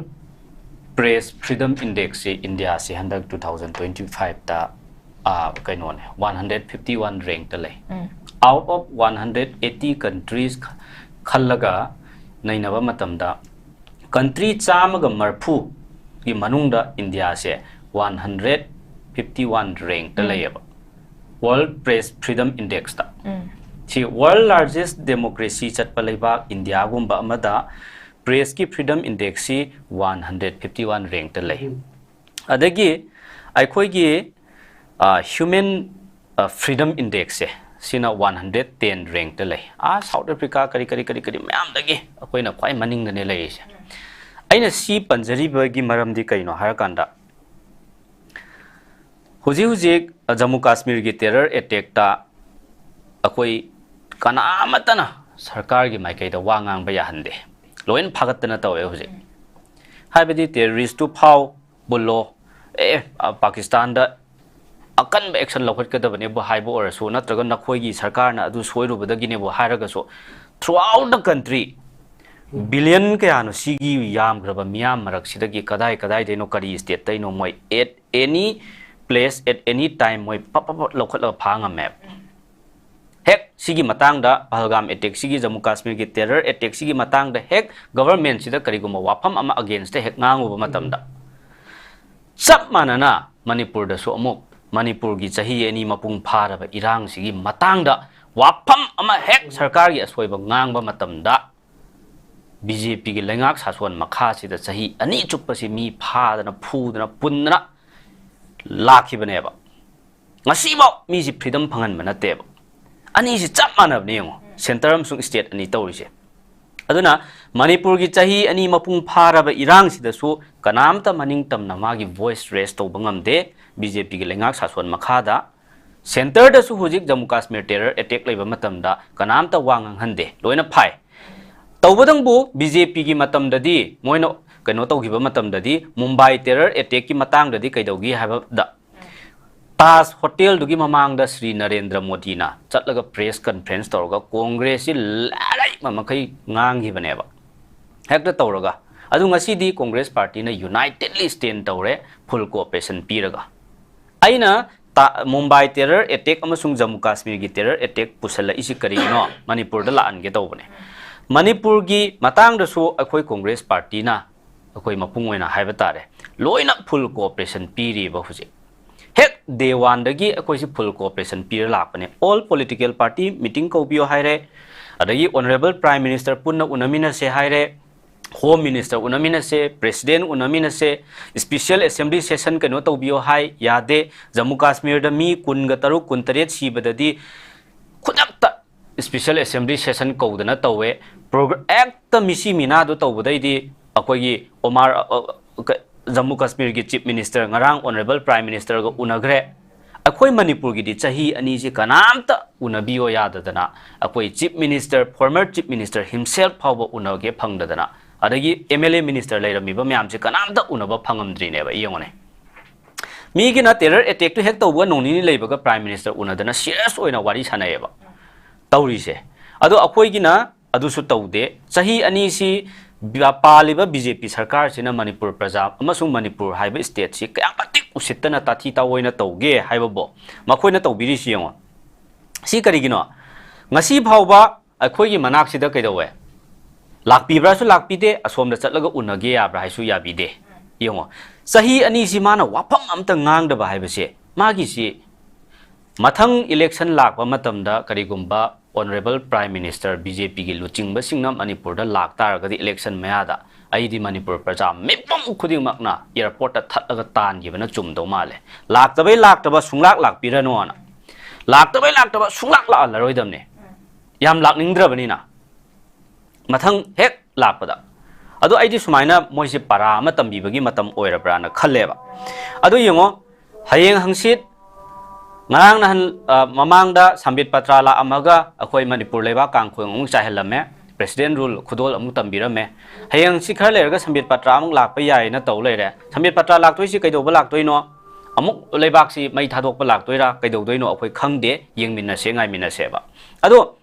ꯄ꯭ꯔꯦꯁ ꯐ꯭ꯔꯤꯗꯝ ꯏꯟꯗꯦꯛꯁꯁꯤ ꯏꯟꯗꯤꯌꯥꯁꯤ ꯍꯟꯗꯛ ꯇꯨ ꯊꯥꯎꯖꯟ ꯇ꯭ꯋꯦꯟꯇꯤ ꯐꯥꯏꯚꯇ ꯀꯩꯅꯣꯅꯦ, ꯋꯥꯟ ꯍꯟꯗ꯭ꯔꯦꯠ ꯐꯤꯐꯇꯤ ꯋꯥꯟ ꯔꯦꯡꯛꯇ ꯂꯩ꯫ Out of one hundred eighty countries ꯈꯜꯂꯒ ꯅꯩꯅꯕ ꯃꯇꯝꯗ ꯀꯟꯇ꯭ꯔꯤ ꯆꯥꯝꯃꯒ ꯃꯔꯤꯐꯨꯒꯤ ꯃꯅꯨꯡꯗ ꯏꯟꯗꯤꯌꯥꯁꯦ ꯋꯥꯟ ꯍꯟꯗ꯭ꯔꯦꯠ ꯐꯤꯐꯇꯤ ꯋꯥꯟ ꯔꯦꯡꯛꯇ ꯂꯩꯌꯦꯕ ꯋꯥꯔꯜ ꯄ꯭ꯔꯦꯁ ꯐ꯭ꯔꯤꯗꯝ ꯏꯟꯗꯦꯛꯁꯇ꯫ ꯁꯤ ꯋꯥꯔꯜ ꯂꯥꯔꯖꯦꯁ ꯗꯦꯃꯣꯀ꯭ꯔꯦꯁꯤ ꯆꯠꯄ ꯂꯩꯕꯥꯛ ꯏꯟꯗꯤꯌꯥꯒꯨꯝꯕ ꯑꯃꯗ ꯄ꯭ꯔꯦꯁꯀꯤ ꯐ꯭ꯔꯤꯗꯝ ꯏꯟꯗꯦꯛꯁꯁꯤ ꯋꯥꯟ ꯍꯟꯗ꯭ꯔꯦꯠ ꯐꯤꯐꯇꯤ ꯋꯥꯟ ꯔꯦꯡꯛꯇ ꯂꯩ꯫ ꯑꯗꯒꯤ ꯑꯩꯈꯣꯏꯒꯤ ꯍ꯭ꯌꯨꯃꯦꯟ ꯐ꯭ꯔꯤꯗꯝ ꯏꯟꯗꯦꯛꯁꯁꯦ ꯁꯤꯅ ꯋꯥꯟ ꯍꯟꯗ꯭ꯔꯦꯠ ꯇꯦꯟ ꯔꯦꯡꯛꯇ ꯂꯩ꯫ ꯑꯥ, ꯁꯥꯎꯠ ꯑꯐ꯭ꯔꯤꯀꯥ ꯀꯔꯤ ꯀꯔꯤ ꯀꯔꯤ ꯀꯔꯤ ꯃꯌꯥꯝꯗꯒꯤ ꯑꯩꯈꯣꯏꯅ ꯈ꯭ꯋꯥꯏ ꯃꯅꯤꯡꯗꯅꯦ ꯂꯩꯔꯤꯁꯦ꯫ ꯑꯩꯅ ꯁꯤ ꯄꯟꯖꯔꯤꯕꯒꯤ ꯃꯔꯝꯗꯤ ꯀꯩꯅꯣ ꯍꯥꯏꯔꯀꯥꯟꯗ, ꯍꯧꯖꯤꯛ ꯍꯧꯖꯤꯛ ꯖꯝꯃꯨ ꯀꯥꯁꯃꯤꯔꯒꯤ ꯇꯦꯔꯔ ꯑꯦꯇꯦꯛꯇ ꯑꯩꯈꯣꯏ ꯀꯅꯥ ꯑꯃꯠꯇꯅ ꯁꯔꯀꯥꯔꯒꯤ ꯃꯥꯏꯀꯩꯗ ꯋꯥ ꯉꯥꯡꯕ ꯌꯥꯍꯟꯗꯦ꯫ ꯂꯣꯏꯅ ꯐꯥꯒꯠꯇꯅ ꯇꯧꯋꯦ ꯍꯧꯖꯤꯛ꯫ ꯍꯥꯏꯕꯗꯤ ꯇꯦꯔꯣꯔꯤꯁꯇꯨ ꯐꯥꯎ, ꯄꯨꯜꯂꯣ, ꯑꯦ, ꯑ, ꯄꯥꯀꯤꯁꯇꯥꯟꯗ ꯑꯀꯟꯕ action ꯂꯧꯈꯠꯀꯗꯕꯅꯦꯕꯨ ꯍꯥꯏꯕ ꯑꯣꯏꯔꯁꯨ, ꯅꯠꯇ꯭ꯔꯒ ꯅꯈꯣꯏꯒꯤ ꯁꯔꯀꯥꯔꯅ ꯑꯗꯨ ꯁꯣꯏꯔꯨꯕꯗꯒꯤꯅꯦꯕꯨ ꯍꯥꯏꯔꯒꯁꯨ, throughout the country, ꯕꯤꯂꯤꯌꯟ ꯀꯌꯥꯅꯣ ꯁꯤꯒꯤ ꯌꯥꯝꯈ꯭ꯔꯕ ꯃꯤꯌꯥꯝ ꯃꯔꯛꯁꯤꯗꯒꯤ ꯀꯗꯥꯏ ꯀꯗꯥꯏꯗꯩꯅꯣ, ꯀꯔꯤ ꯁ꯭ꯇꯦꯠꯇꯩꯅꯣ ꯃꯣꯏ at any place, at any time ꯃꯣꯏ ꯄꯞ ꯄꯞ ꯄꯞ ꯂꯧꯈꯠꯂꯒ ꯐꯥ ꯉꯝꯃꯦꯕ꯫ ꯍꯦꯛ ꯁꯤꯒꯤ ꯃꯇꯥꯡꯗ, ꯄꯍꯜꯒꯥꯝ ꯑꯦꯇꯦꯛꯁꯤꯒꯤ, ꯖꯝꯃꯨ ꯀꯥꯁꯃꯤꯔꯒꯤ ꯇꯦꯔꯔ ꯑꯦꯇꯦꯛꯁꯤꯒꯤ ꯃꯇꯥꯡꯗ ꯍꯦꯛ ꯒꯚꯔꯟꯃꯦꯟꯠꯁꯤꯗ ꯀꯔꯤꯒꯨꯝꯕ ꯋꯥꯐꯝ ꯑꯃ against ꯍꯦꯛ ꯉꯥꯡꯉꯨꯕ ꯃꯇꯝꯗ, ꯆꯞ ꯃꯥꯟꯅꯅ ꯃꯅꯤꯄꯨꯔꯗꯁꯨ ꯑꯃꯨꯛ ꯃꯅꯤꯄꯨꯔꯒꯤ ꯆꯍꯤ ꯑꯅꯤ ꯃꯄꯨꯡ ꯐꯥꯔꯕ ꯏꯔꯥꯡꯁꯤꯒꯤ ꯃꯇꯥꯡꯗ ꯋꯥꯐꯝ ꯑꯃ ꯍꯦꯛ ꯁꯔꯀꯥꯔꯒꯤ ꯑꯁꯣꯏꯕ ꯉꯥꯡꯕ ꯃꯇꯝꯗ, ꯕꯤ ꯖꯦ ꯄꯤꯒꯤ ꯂꯩꯉꯥꯛ ꯁꯥꯁꯣꯟ ꯃꯈꯥꯁꯤꯗ ꯆꯍꯤ ꯑꯅꯤ ꯆꯨꯞꯄꯁꯤ ꯃꯤ ꯐꯥꯗꯅ, ꯐꯨꯗꯅ, ꯄꯨꯟꯗꯅ ꯂꯥꯛꯈꯤꯕꯅꯦꯕ꯫ ꯉꯁꯤꯐꯥꯎ ꯃꯤꯁꯤ freedom ꯐꯪꯍꯟꯕ ꯅꯠꯇꯦꯕ꯫ ꯑꯅꯤꯁꯤ ꯆꯞ ꯃꯥꯟꯅꯕꯅꯦ ꯌꯦꯡꯉꯣ, centre ꯑꯃꯁꯨꯡ state ꯑꯅꯤ ꯇꯧꯔꯤꯁꯦ꯫ ꯑꯗꯨꯅ ꯃꯅꯤꯄꯨꯔꯒꯤ ꯆꯍꯤ ꯑꯅꯤ ꯃꯄꯨꯡ ꯐꯥꯔꯕ ꯏꯔꯥꯡꯁꯤꯗꯁꯨ ꯀꯅꯥꯝꯇ ꯃꯅꯤꯡ ꯇꯝꯅ ꯃꯥꯒꯤ voice raise ꯇꯧꯕ ꯉꯝꯗꯦ꯫ ꯕꯤ ꯖꯦ ꯄꯤꯒꯤ ꯂꯩꯉꯥꯛ ꯁꯥꯁꯣꯟ ꯃꯈꯥꯗ centreꯗꯁꯨ ꯍꯧꯖꯤꯛ ꯖꯝꯃꯨ ꯀꯥꯁꯃꯤꯔ terror attack ꯂꯩꯕ ꯃꯇꯝꯗ ꯀꯅꯥꯝꯇ ꯋꯥ ꯉꯥꯡꯍꯟꯗꯦ, ꯂꯣꯏꯅ ꯐꯥꯏ꯫ ꯇꯧꯕꯗꯪꯕꯨ ꯕꯤ ꯖꯦ ꯄꯤꯒꯤ ꯃꯇꯝꯗꯗꯤ, ꯃꯣꯏꯅ ꯀꯩꯅꯣ ꯇꯧꯈꯤꯕ ꯃꯇꯝꯗꯗꯤ, ꯃꯨꯝꯕꯥꯏ terror attackꯀꯤ ꯃꯇꯥꯡꯗꯗꯤ ꯀꯩꯗꯧꯈꯤ ꯍꯥꯏꯕꯗ, ꯇꯥꯖ ꯍꯣꯇꯦꯜꯗꯨꯒꯤ ꯃꯃꯥꯡꯗ ꯁ꯭ꯔꯤ ꯅꯔꯦꯟꯗ꯭ꯔ ꯃꯣꯗꯤꯅ ꯆꯠꯂꯒ press conference ꯇꯧꯔꯒ ꯀꯣꯡꯒ꯭ꯔꯦꯁꯁꯤ ꯂꯥꯏꯔꯩꯃ ꯃꯈꯩ ꯉꯥꯡꯈꯤꯕꯅꯦꯕ꯫ ꯍꯦꯛꯇ ꯇꯧꯔꯒ꯫ ꯑꯗꯨ ꯉꯁꯤꯗꯤ ꯀꯣꯡꯒ꯭ꯔꯦꯁ ꯄꯥꯔꯇꯤꯅ unitedly stand ꯇꯧꯔꯦ, full cooperation ꯄꯤꯔꯒ꯫ ꯑꯩꯅ ꯇꯥ-, ꯃꯨꯝꯕꯥꯏ terror attack ꯑꯃꯁꯨꯡ ꯖꯝꯃꯨ ꯀꯥꯁꯃꯤꯔꯒꯤ terror attack ꯄꯨꯁꯜꯂꯛꯏꯁꯤ ꯀꯔꯤꯒꯤꯅꯣ? ꯃꯅꯤꯄꯨꯔꯗ ꯂꯥꯛꯍꯟꯒꯦ ꯇꯧꯕꯅꯦ꯫ ꯃꯅꯤꯄꯨꯔꯒꯤ ꯃꯇꯥꯡꯗꯁꯨ ꯑꯩꯈꯣꯏ ꯀꯣꯡꯒ꯭ꯔꯦꯁ ꯄꯥꯔꯇꯤꯅ, ꯑꯩꯈꯣꯏ ꯃꯄꯨꯡ ꯑꯣꯏꯅ ꯍꯥꯏꯕ ꯇꯥꯔꯦ, ꯂꯣꯏꯅ full cooperation ꯄꯤꯔꯤꯕ ꯍꯧꯖꯤꯛ꯫ ꯍꯦꯛ day oneꯗꯒꯤ ꯑꯩꯈꯣꯏꯁꯤ full cooperation ꯄꯤꯔ ꯂꯥꯛꯄꯅꯦ꯫ All political party meeting ꯀꯧꯕꯤꯌꯣ ꯍꯥꯏꯔꯦ, ꯑꯗꯒꯤ Honourable Prime Minister ꯄꯨꯟꯅ ꯎꯅꯃꯤꯟꯅꯁꯦ ꯍꯥꯏꯔꯦ, Home Minister ꯎꯅꯃꯤꯟꯅꯁꯦ, President ꯎꯅꯃꯤꯟꯅꯁꯦ, Special Assembly Session ꯀꯩꯅꯣ ꯇꯧꯕꯤꯌꯣ ꯍꯥꯏ, ꯌꯥꯗꯦ꯫ ꯖꯝꯃꯨ ꯀꯥꯁꯃꯤꯔꯗ ꯃꯤ ꯀꯨꯟꯒ ꯇꯔꯨꯛ, ꯀꯨꯟꯇꯔꯦꯠ ꯁꯤꯕꯗꯗꯤ ꯈꯨꯗꯛꯇ special assembly session ꯀꯧꯗꯅ ꯇꯧꯋꯦ꯫ ꯄ꯭ꯔꯣꯒ꯭ꯔ-, ꯍꯦꯛꯇ ꯃꯤꯁꯤ ꯃꯤꯅꯥꯗꯨ ꯇꯧꯕꯗꯩꯗꯤ ꯑꯩꯈꯣꯏꯒꯤ ꯑꯣꯃꯥꯔ, ꯑ, ꯑ, ꯀ-, ꯖꯝꯃꯨ ꯀꯥꯁꯃꯤꯔꯒꯤ chief minister, ꯉꯔꯥꯡ honourable prime ministerꯒ ꯎꯅꯈ꯭ꯔꯦ꯫ ꯑꯩꯈꯣꯏ ꯃꯅꯤꯄꯨꯔꯒꯤꯗꯤ ꯆꯍꯤ ꯑꯅꯤꯁꯤ ꯀꯅꯥꯝꯇ ꯎꯅꯕꯤꯌꯣ ꯌꯥꯗꯗꯅ, ꯑꯩꯈꯣꯏ chief minister, former chief minister himself ꯐꯥꯎꯕ ꯎꯅꯒꯦ ꯐꯪꯗꯗꯅ, ꯑꯗꯒꯤ M L A minister ꯂꯩꯔꯝꯃꯤꯕ ꯃꯌꯥꯝꯁꯦ ꯀꯅꯥꯝꯇ ꯎꯅꯕ ꯐꯪꯉꯝꯗ꯭ꯔꯤꯅꯦꯕ꯫ ꯌꯦꯡꯉꯨꯅꯦ, ꯃꯤꯒꯤꯅ terror attackꯇꯨ ꯍꯦꯛ ꯇꯧꯕ ꯅꯣꯡ ꯅꯤꯅꯤ ꯂꯩꯕꯒ prime minister ꯎꯅꯗꯅ serious ꯑꯣꯏꯅ ꯋꯥꯔꯤ ꯁꯥꯟꯅꯩꯌꯦꯕ ꯇꯧꯔꯤꯁꯦ꯫ ꯑꯗꯣ ꯑꯩꯈꯣꯏꯒꯤꯅ ꯑꯗꯨꯁꯨ ꯇꯧꯗꯦ꯫ ꯆꯍꯤ ꯑꯅꯤꯁꯤ ꯕ-, ꯄꯥꯜꯂꯤꯕ B J P ꯁꯔꯀꯥꯔꯁꯤꯅ ꯃꯅꯤꯄꯨꯔ ꯄ꯭ꯔꯖꯥ ꯑꯃꯁꯨꯡ ꯃꯅꯤꯄꯨꯔ ꯍꯥꯏꯕ stateꯁꯤ ꯀꯌꯥꯝ ꯃꯇꯤꯛ ꯎꯁꯤꯠꯇꯅ ꯇꯥꯊꯤ ꯇꯥꯑꯣꯏꯅ ꯇꯧꯒꯦ ꯍꯥꯏꯕꯕꯨ ꯃꯈꯣꯏꯅ ꯇꯧꯕꯤꯔꯤꯁꯤ ꯌꯦꯡꯉꯣ꯫ ꯁꯤ ꯀꯔꯤꯒꯤꯅꯣ? ꯉꯁꯤ ꯐꯥꯎꯕ ꯑꯩꯈꯣꯏꯒꯤ ꯃꯅꯥꯛꯁꯤꯗ ꯀꯩꯗꯧꯋꯦ? ꯂꯥꯛꯄꯤꯕ꯭ꯔꯥꯁꯨ ꯂꯥꯛꯄꯤꯗꯦ, ꯑꯁꯣꯝꯗ ꯆꯠꯂꯒ ꯎꯅꯒꯦ ꯌꯥꯕ꯭ꯔꯥ ꯍꯥꯏꯁꯨ ꯌꯥꯕꯤꯗꯦ꯫ ꯌꯦꯡꯉꯣ, ꯆꯍꯤ ꯑꯅꯤꯁꯤ ꯃꯥꯅ ꯋꯥꯐꯝ ꯑꯝꯇ ꯉꯥꯡꯗꯕ ꯍꯥꯏꯕꯁꯦ, ꯃꯥꯒꯤꯁꯤ ꯃꯊꯪ election ꯂꯥꯛꯄ ꯃꯇꯝꯗ ꯀꯔꯤꯒꯨꯝꯕ honourable prime minister B J Pꯒꯤ ꯂꯨꯆꯤꯡꯕꯁꯤꯡꯅ ꯃꯅꯤꯄꯨꯔꯗ ꯂꯥꯛꯇꯥꯔꯒꯗꯤ election ꯃꯌꯥꯗ, ꯑꯩꯗꯤ ꯃꯅꯤꯄꯨꯔ ꯄ꯭ꯔꯖꯥ ꯃꯤꯄꯨꯝ ꯈꯨꯗꯤꯡꯃꯛꯅ airportꯇ ꯊꯠꯂꯒ ꯇꯥꯟꯈꯤꯕꯅ ꯆꯨꯝꯗꯧ ꯃꯥꯜꯂꯦ꯫ ꯂꯥꯛꯇꯕꯩ ꯂꯥꯛꯇꯕ, ꯁꯨꯡꯂꯥꯛ ꯂꯥꯛꯄꯤꯔꯅꯣꯅ꯫ ꯂꯥꯛꯇꯕꯩ ꯂꯥꯛꯇꯕ, ꯁꯨꯡꯂꯥꯛ ꯂꯥꯛꯍꯜꯂꯔꯣꯏꯗꯕꯅꯦ꯫ ꯌꯥꯝ ꯂꯥꯛꯅꯤꯡꯗ꯭ꯔꯕꯅꯤꯅ꯫ ꯃꯊꯪ ꯍꯦꯛ ꯂꯥꯛꯄꯗ꯫ ꯑꯗꯣ ꯑꯩꯗꯤ ꯁꯨꯃꯥꯏꯅ ꯃꯣꯏꯁꯦ ꯄꯔꯥ ꯑꯃ ꯇꯝꯕꯤꯕꯒꯤ ꯃꯇꯝ ꯑꯣꯏꯔꯕ꯭ꯔꯥꯅ ꯈꯜꯂꯦꯕ꯫ ꯑꯗꯣ ꯌꯦꯡꯉꯣ, ꯍꯌꯦꯡ ꯍꯪꯆꯤꯠ, ꯉꯔꯥꯡ ꯅꯍꯥꯟ, ꯑ, ꯃꯃꯥꯡꯗ ꯁꯝꯕꯤꯠ ꯄꯇ꯭ꯔꯥ ꯂꯥꯛꯑꯝꯃꯒ ꯑꯩꯈꯣꯏ ꯃꯅꯤꯄꯨꯔ ꯂꯩꯕꯥꯛ ꯀꯥꯡꯈꯣꯡ ꯑꯃꯨꯛ ꯆꯥꯏꯍꯜꯂꯝꯃꯦ, president rule ꯈꯨꯗꯣꯜ ꯑꯃꯨꯛ ꯇꯝꯕꯤꯔꯝꯃꯦ꯫ ꯍꯌꯦꯡ ꯍꯪꯆꯤꯠ ꯈꯔ ꯂꯩꯔꯒ ꯁꯝꯕꯤꯠ ꯄꯇ꯭ꯔꯥ ꯑꯃꯨꯛ ꯂꯥꯛꯄ ꯌꯥꯏꯌꯦꯅ ꯇꯧ ꯂꯩꯔꯦ꯫ ꯁꯝꯕꯤꯠ ꯄꯇ꯭ꯔꯥ ꯂꯥꯛꯇꯣꯏꯁꯤ ꯀꯩꯗꯧꯕ ꯂꯥꯛꯇꯣꯏꯅꯣ? ꯑꯃꯨꯛ ꯂꯩꯕꯥꯛꯁꯤ ꯃꯩ ꯊꯥꯗꯣꯛꯄ ꯂꯥꯛꯇꯣꯏꯔꯥ ꯀꯩꯗꯧꯗꯣꯏꯅꯣ ꯑꯩꯈꯣꯏ ꯈꯪꯗꯦ, ꯌꯦꯡꯃꯤꯟꯅꯁꯦ, ꯉꯥꯏꯃꯤꯟꯅꯁꯦꯕ꯫ ꯑꯗꯣ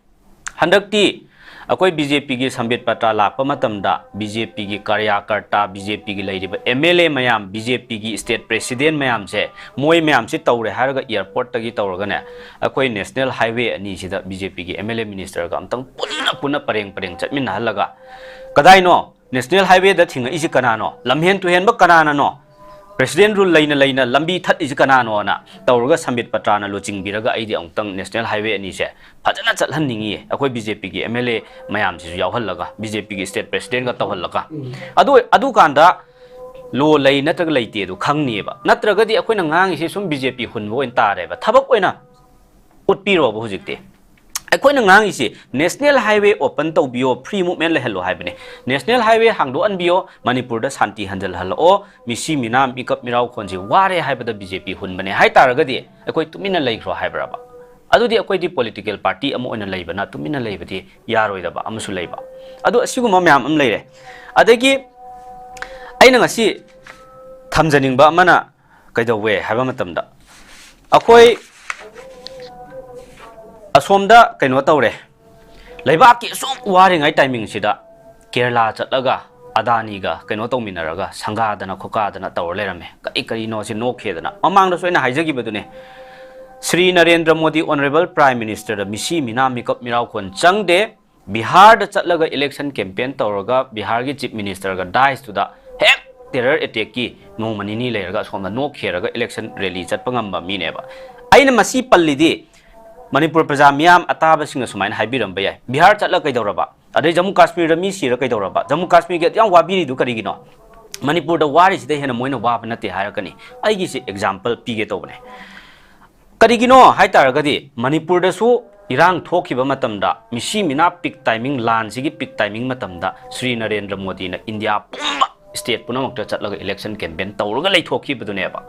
ꯍꯟꯗꯛꯇꯤ ꯑꯩꯈꯣꯏ B J Pꯒꯤ ꯁꯝꯕꯤꯠ ꯄꯇ꯭ꯔꯥ ꯂꯥꯛꯄ ꯃꯇꯝꯗ B J Pꯒꯤ ꯀꯥꯔꯌꯥꯀꯔꯇꯥ, B J Pꯒꯤ ꯂꯩꯔꯤꯕ M L A ꯃꯌꯥꯝ, B J Pꯒꯤ state president ꯃꯌꯥꯝꯁꯦ, ꯃꯣꯏ ꯃꯌꯥꯝꯁꯤ ꯇꯧꯔꯦ ꯍꯥꯏꯔꯒ airportꯇꯒꯤ ꯇꯧꯔꯒꯅꯦ, ꯑꯩꯈꯣꯏ national highway ꯑꯅꯤꯁꯤꯗ B J Pꯒꯤ M L A ministerꯒ ꯑꯝꯇꯪ ꯄꯨꯟꯅ ꯄꯨꯟꯅ ꯄꯔꯦꯡ ꯄꯔꯦꯡ ꯆꯠꯃꯤꯟꯅꯍꯜꯂꯒ, ꯀꯗꯥꯏꯅꯣ national highwayꯗ ꯊꯤꯡꯉꯛꯏꯁꯤ ꯀꯅꯥꯅꯣ? ꯂꯝꯍꯦꯟ ꯇꯨꯍꯦꯟꯕ ꯀꯅꯥꯅꯅꯣ? President rule ꯂꯩꯅ ꯂꯩꯅ ꯂꯝꯕꯤ ꯊꯠꯂꯤꯁꯤ ꯀꯅꯥꯅꯣꯅ ꯇꯧꯔꯒ ꯁꯝꯕꯤꯠ ꯄꯇ꯭ꯔꯥꯅ ꯂꯨꯆꯤꯡꯕꯤꯔꯒ ꯑꯩꯗꯤ ꯑꯃꯨꯛꯇꯪ national highway ꯑꯅꯤꯁꯦ ꯐꯖꯅ ꯆꯠꯍꯟꯅꯤꯡꯉꯤꯌꯦ, ꯑꯩꯈꯣꯏ B J Pꯒꯤ M L A ꯃꯌꯥꯝꯁꯤꯁꯨ ꯌꯥꯎꯍꯜꯂꯒ, B J Pꯒꯤ state presidentꯒ ꯇꯧꯍꯜꯂꯒ꯫ ꯎꯝ꯫ ꯑꯗꯨ, ꯑꯗꯨꯀꯥꯟꯗ law ꯂꯩ ꯅꯠꯇ꯭ꯔꯒ ꯂꯩꯇꯦ ꯑꯗꯨ ꯈꯪꯅꯤꯕ꯫ ꯅꯠꯇ꯭ꯔꯒꯗꯤ ꯑꯩꯈꯣꯏꯅ ꯉꯥꯡꯉꯤꯁꯤ ꯁꯨꯝ B J P ꯍꯨꯟꯕ ꯑꯣꯏꯅ ꯇꯥꯔꯦꯕ꯫ ꯊꯕꯛ ꯑꯣꯏꯅ ꯎꯠꯄꯤꯔꯣꯕ ꯍꯧꯖꯤꯛꯇꯤ꯫ ꯑꯩꯈꯣꯏꯅ ꯉꯥꯡꯉꯤꯁꯤ national highway open ꯇꯧꯕꯤꯌꯣ, free movement ꯂꯩꯍꯜꯂꯣ ꯍꯥꯏꯕꯅꯦ꯫ National highway ꯍꯥꯡꯗꯣꯛꯍꯟꯕꯤꯌꯣ, ꯃꯅꯤꯄꯨꯔꯗ ꯁꯥꯟꯇꯤ ꯍꯟꯖꯜꯍꯜꯂꯛꯑꯣ, ꯃꯤꯁꯤ ꯃꯤꯅꯥ ꯃꯤꯀꯞ ꯃꯤꯔꯥꯎꯈꯣꯟꯁꯤ ꯋꯥꯔꯦ ꯍꯥꯏꯕꯗ B J P ꯍꯨꯟꯕꯅꯦ ꯍꯥꯏ ꯇꯥꯔꯒꯗꯤ ꯑꯩꯈꯣꯏ ꯇꯨꯃꯤꯟꯅ ꯂꯩꯈ꯭ꯔꯣ ꯍꯥꯏꯕ꯭ꯔꯕ? ꯑꯗꯨꯗꯤ ꯑꯩꯈꯣꯏꯗꯤ political party ꯑꯃ ꯑꯣꯏꯅ ꯂꯩꯕꯅ ꯇꯨꯃꯤꯟꯅ ꯂꯩꯕꯗꯤ ꯌꯥꯔꯣꯏꯗꯕ ꯑꯃꯁꯨ ꯂꯩꯕ꯫ ꯑꯗꯣ ꯑꯁꯤꯒꯨꯝꯕ ꯃꯌꯥꯝ ꯑꯃ ꯂꯩꯔꯦ꯫ ꯑꯗꯒꯤ ꯑꯩꯅ ꯉꯁꯤ ꯊꯝꯖꯅꯤꯡꯕ ꯑꯃꯅ ꯀꯩꯗꯧꯋꯦ ꯍꯥꯏꯕ ꯃꯇꯝꯗ, ꯑꯩꯈꯣꯏ ꯑꯁꯣꯝꯗ ꯀꯩꯅꯣ ꯇꯧꯔꯦ, ꯂꯩꯕꯥꯛꯀꯤ ꯑꯁꯨꯛ ꯋꯥꯔꯤꯉꯩ timing ꯁꯤꯗ ꯀꯦꯔꯂꯥ ꯆꯠꯂꯒ ꯑꯗꯥꯅꯤꯒ ꯀꯩꯅꯣ ꯇꯧꯃꯤꯟꯅꯔꯒ ꯁꯪꯒꯥꯗꯅ ꯈꯣꯀꯥꯗꯅ ꯇꯧꯔ ꯂꯩꯔꯝꯃꯦ꯫ ꯀꯔꯤ ꯀꯔꯤꯅꯣ ꯁꯤ ꯅꯣꯛꯈꯤꯗꯅ꯫ ꯃꯃꯥꯡꯗꯁꯨ ꯑꯩꯅ ꯍꯥꯏꯖꯈꯤꯕꯗꯨꯅꯦ, Shri Narendra Modi honourable prime minister ꯗ ꯃꯤꯁꯤ ꯃꯤꯅꯥ ꯃꯤꯀꯞ ꯃꯤꯔꯥꯎꯈꯣꯟ ꯆꯪꯗꯦ꯫ ꯕꯤꯍꯥꯔꯗ ꯆꯠꯂꯒ election campaign ꯇꯧꯔꯒ ꯕꯤꯍꯥꯔꯒꯤ chief minister ꯒ ꯗꯥꯏꯁꯇꯨꯗ ꯍꯦꯛ terror attack ꯀꯤ ꯅꯣꯡꯃ ꯅꯤꯅꯤ ꯂꯩꯔꯒ ꯑꯁꯣꯝꯗ ꯅꯣꯛꯈꯤꯔꯒ election rally ꯆꯠꯄ ꯉꯝꯕ ꯃꯤꯅꯦꯕ꯫ ꯑꯩꯅ ꯃꯁꯤ ꯄꯜꯂꯤꯗꯤ ꯃꯅꯤꯄꯨꯔ ꯄ꯭ꯔꯖꯥ ꯃꯤꯌꯥꯝ ꯑꯇꯥꯕꯁꯤꯡꯅ ꯁꯨꯃꯥꯏꯅ ꯍꯥꯏꯕꯤꯔꯝꯕ ꯌꯥꯏ, ꯕꯤꯍꯥꯔ ꯆꯠꯂ ꯀꯩꯗꯧꯔꯕ? ꯑꯗꯩ ꯖꯝꯃꯨ ꯀꯥꯁꯃꯤꯔꯗ ꯃꯤ ꯁꯤꯔ ꯀꯩꯗꯧꯔꯕ? ꯖꯝꯃꯨ ꯀꯥꯁꯃꯤꯔꯒꯤ ꯑꯗꯨ ꯌꯥꯝ ꯋꯥꯕꯤꯔꯤꯗꯨ ꯀꯔꯤꯒꯤꯅꯣ? ꯃꯅꯤꯄꯨꯔꯗ ꯋꯥꯔꯤꯁꯤꯗ ꯍꯦꯟꯅ ꯃꯣꯏꯅ ꯋꯥꯕ ꯅꯠꯇꯦ ꯍꯥꯏꯔꯛꯀꯅꯤ꯫ ꯑꯩꯒꯤꯁꯤ example ꯄꯤꯒꯦ ꯇꯧꯕꯅꯦ꯫ ꯀꯔꯤꯒꯤꯅꯣ ꯍꯥꯏ ꯇꯥꯔꯒꯗꯤ ꯃꯅꯤꯄꯨꯔꯗꯁꯨ ꯏꯔꯥꯡ ꯊꯣꯛꯈꯤꯕ ꯃꯇꯝꯗ, ꯃꯤꯁꯤ ꯃꯤꯅꯥ peak timing, ꯂꯥꯟꯁꯤꯒꯤ peak timing ꯃꯇꯝꯗ ꯁ꯭ꯔꯤ ꯅꯔꯦꯟꯗ꯭ꯔ ꯃꯣꯗꯤꯅ ꯏꯟꯗꯤꯌꯥ ꯄꯨꯝꯕ state ꯄꯨꯝꯅꯃꯛꯇ ꯆꯠꯂꯒ election campaign ꯇꯧꯔꯒ ꯂꯩꯊꯣꯛꯈꯤꯕꯗꯨꯅꯦꯕ꯫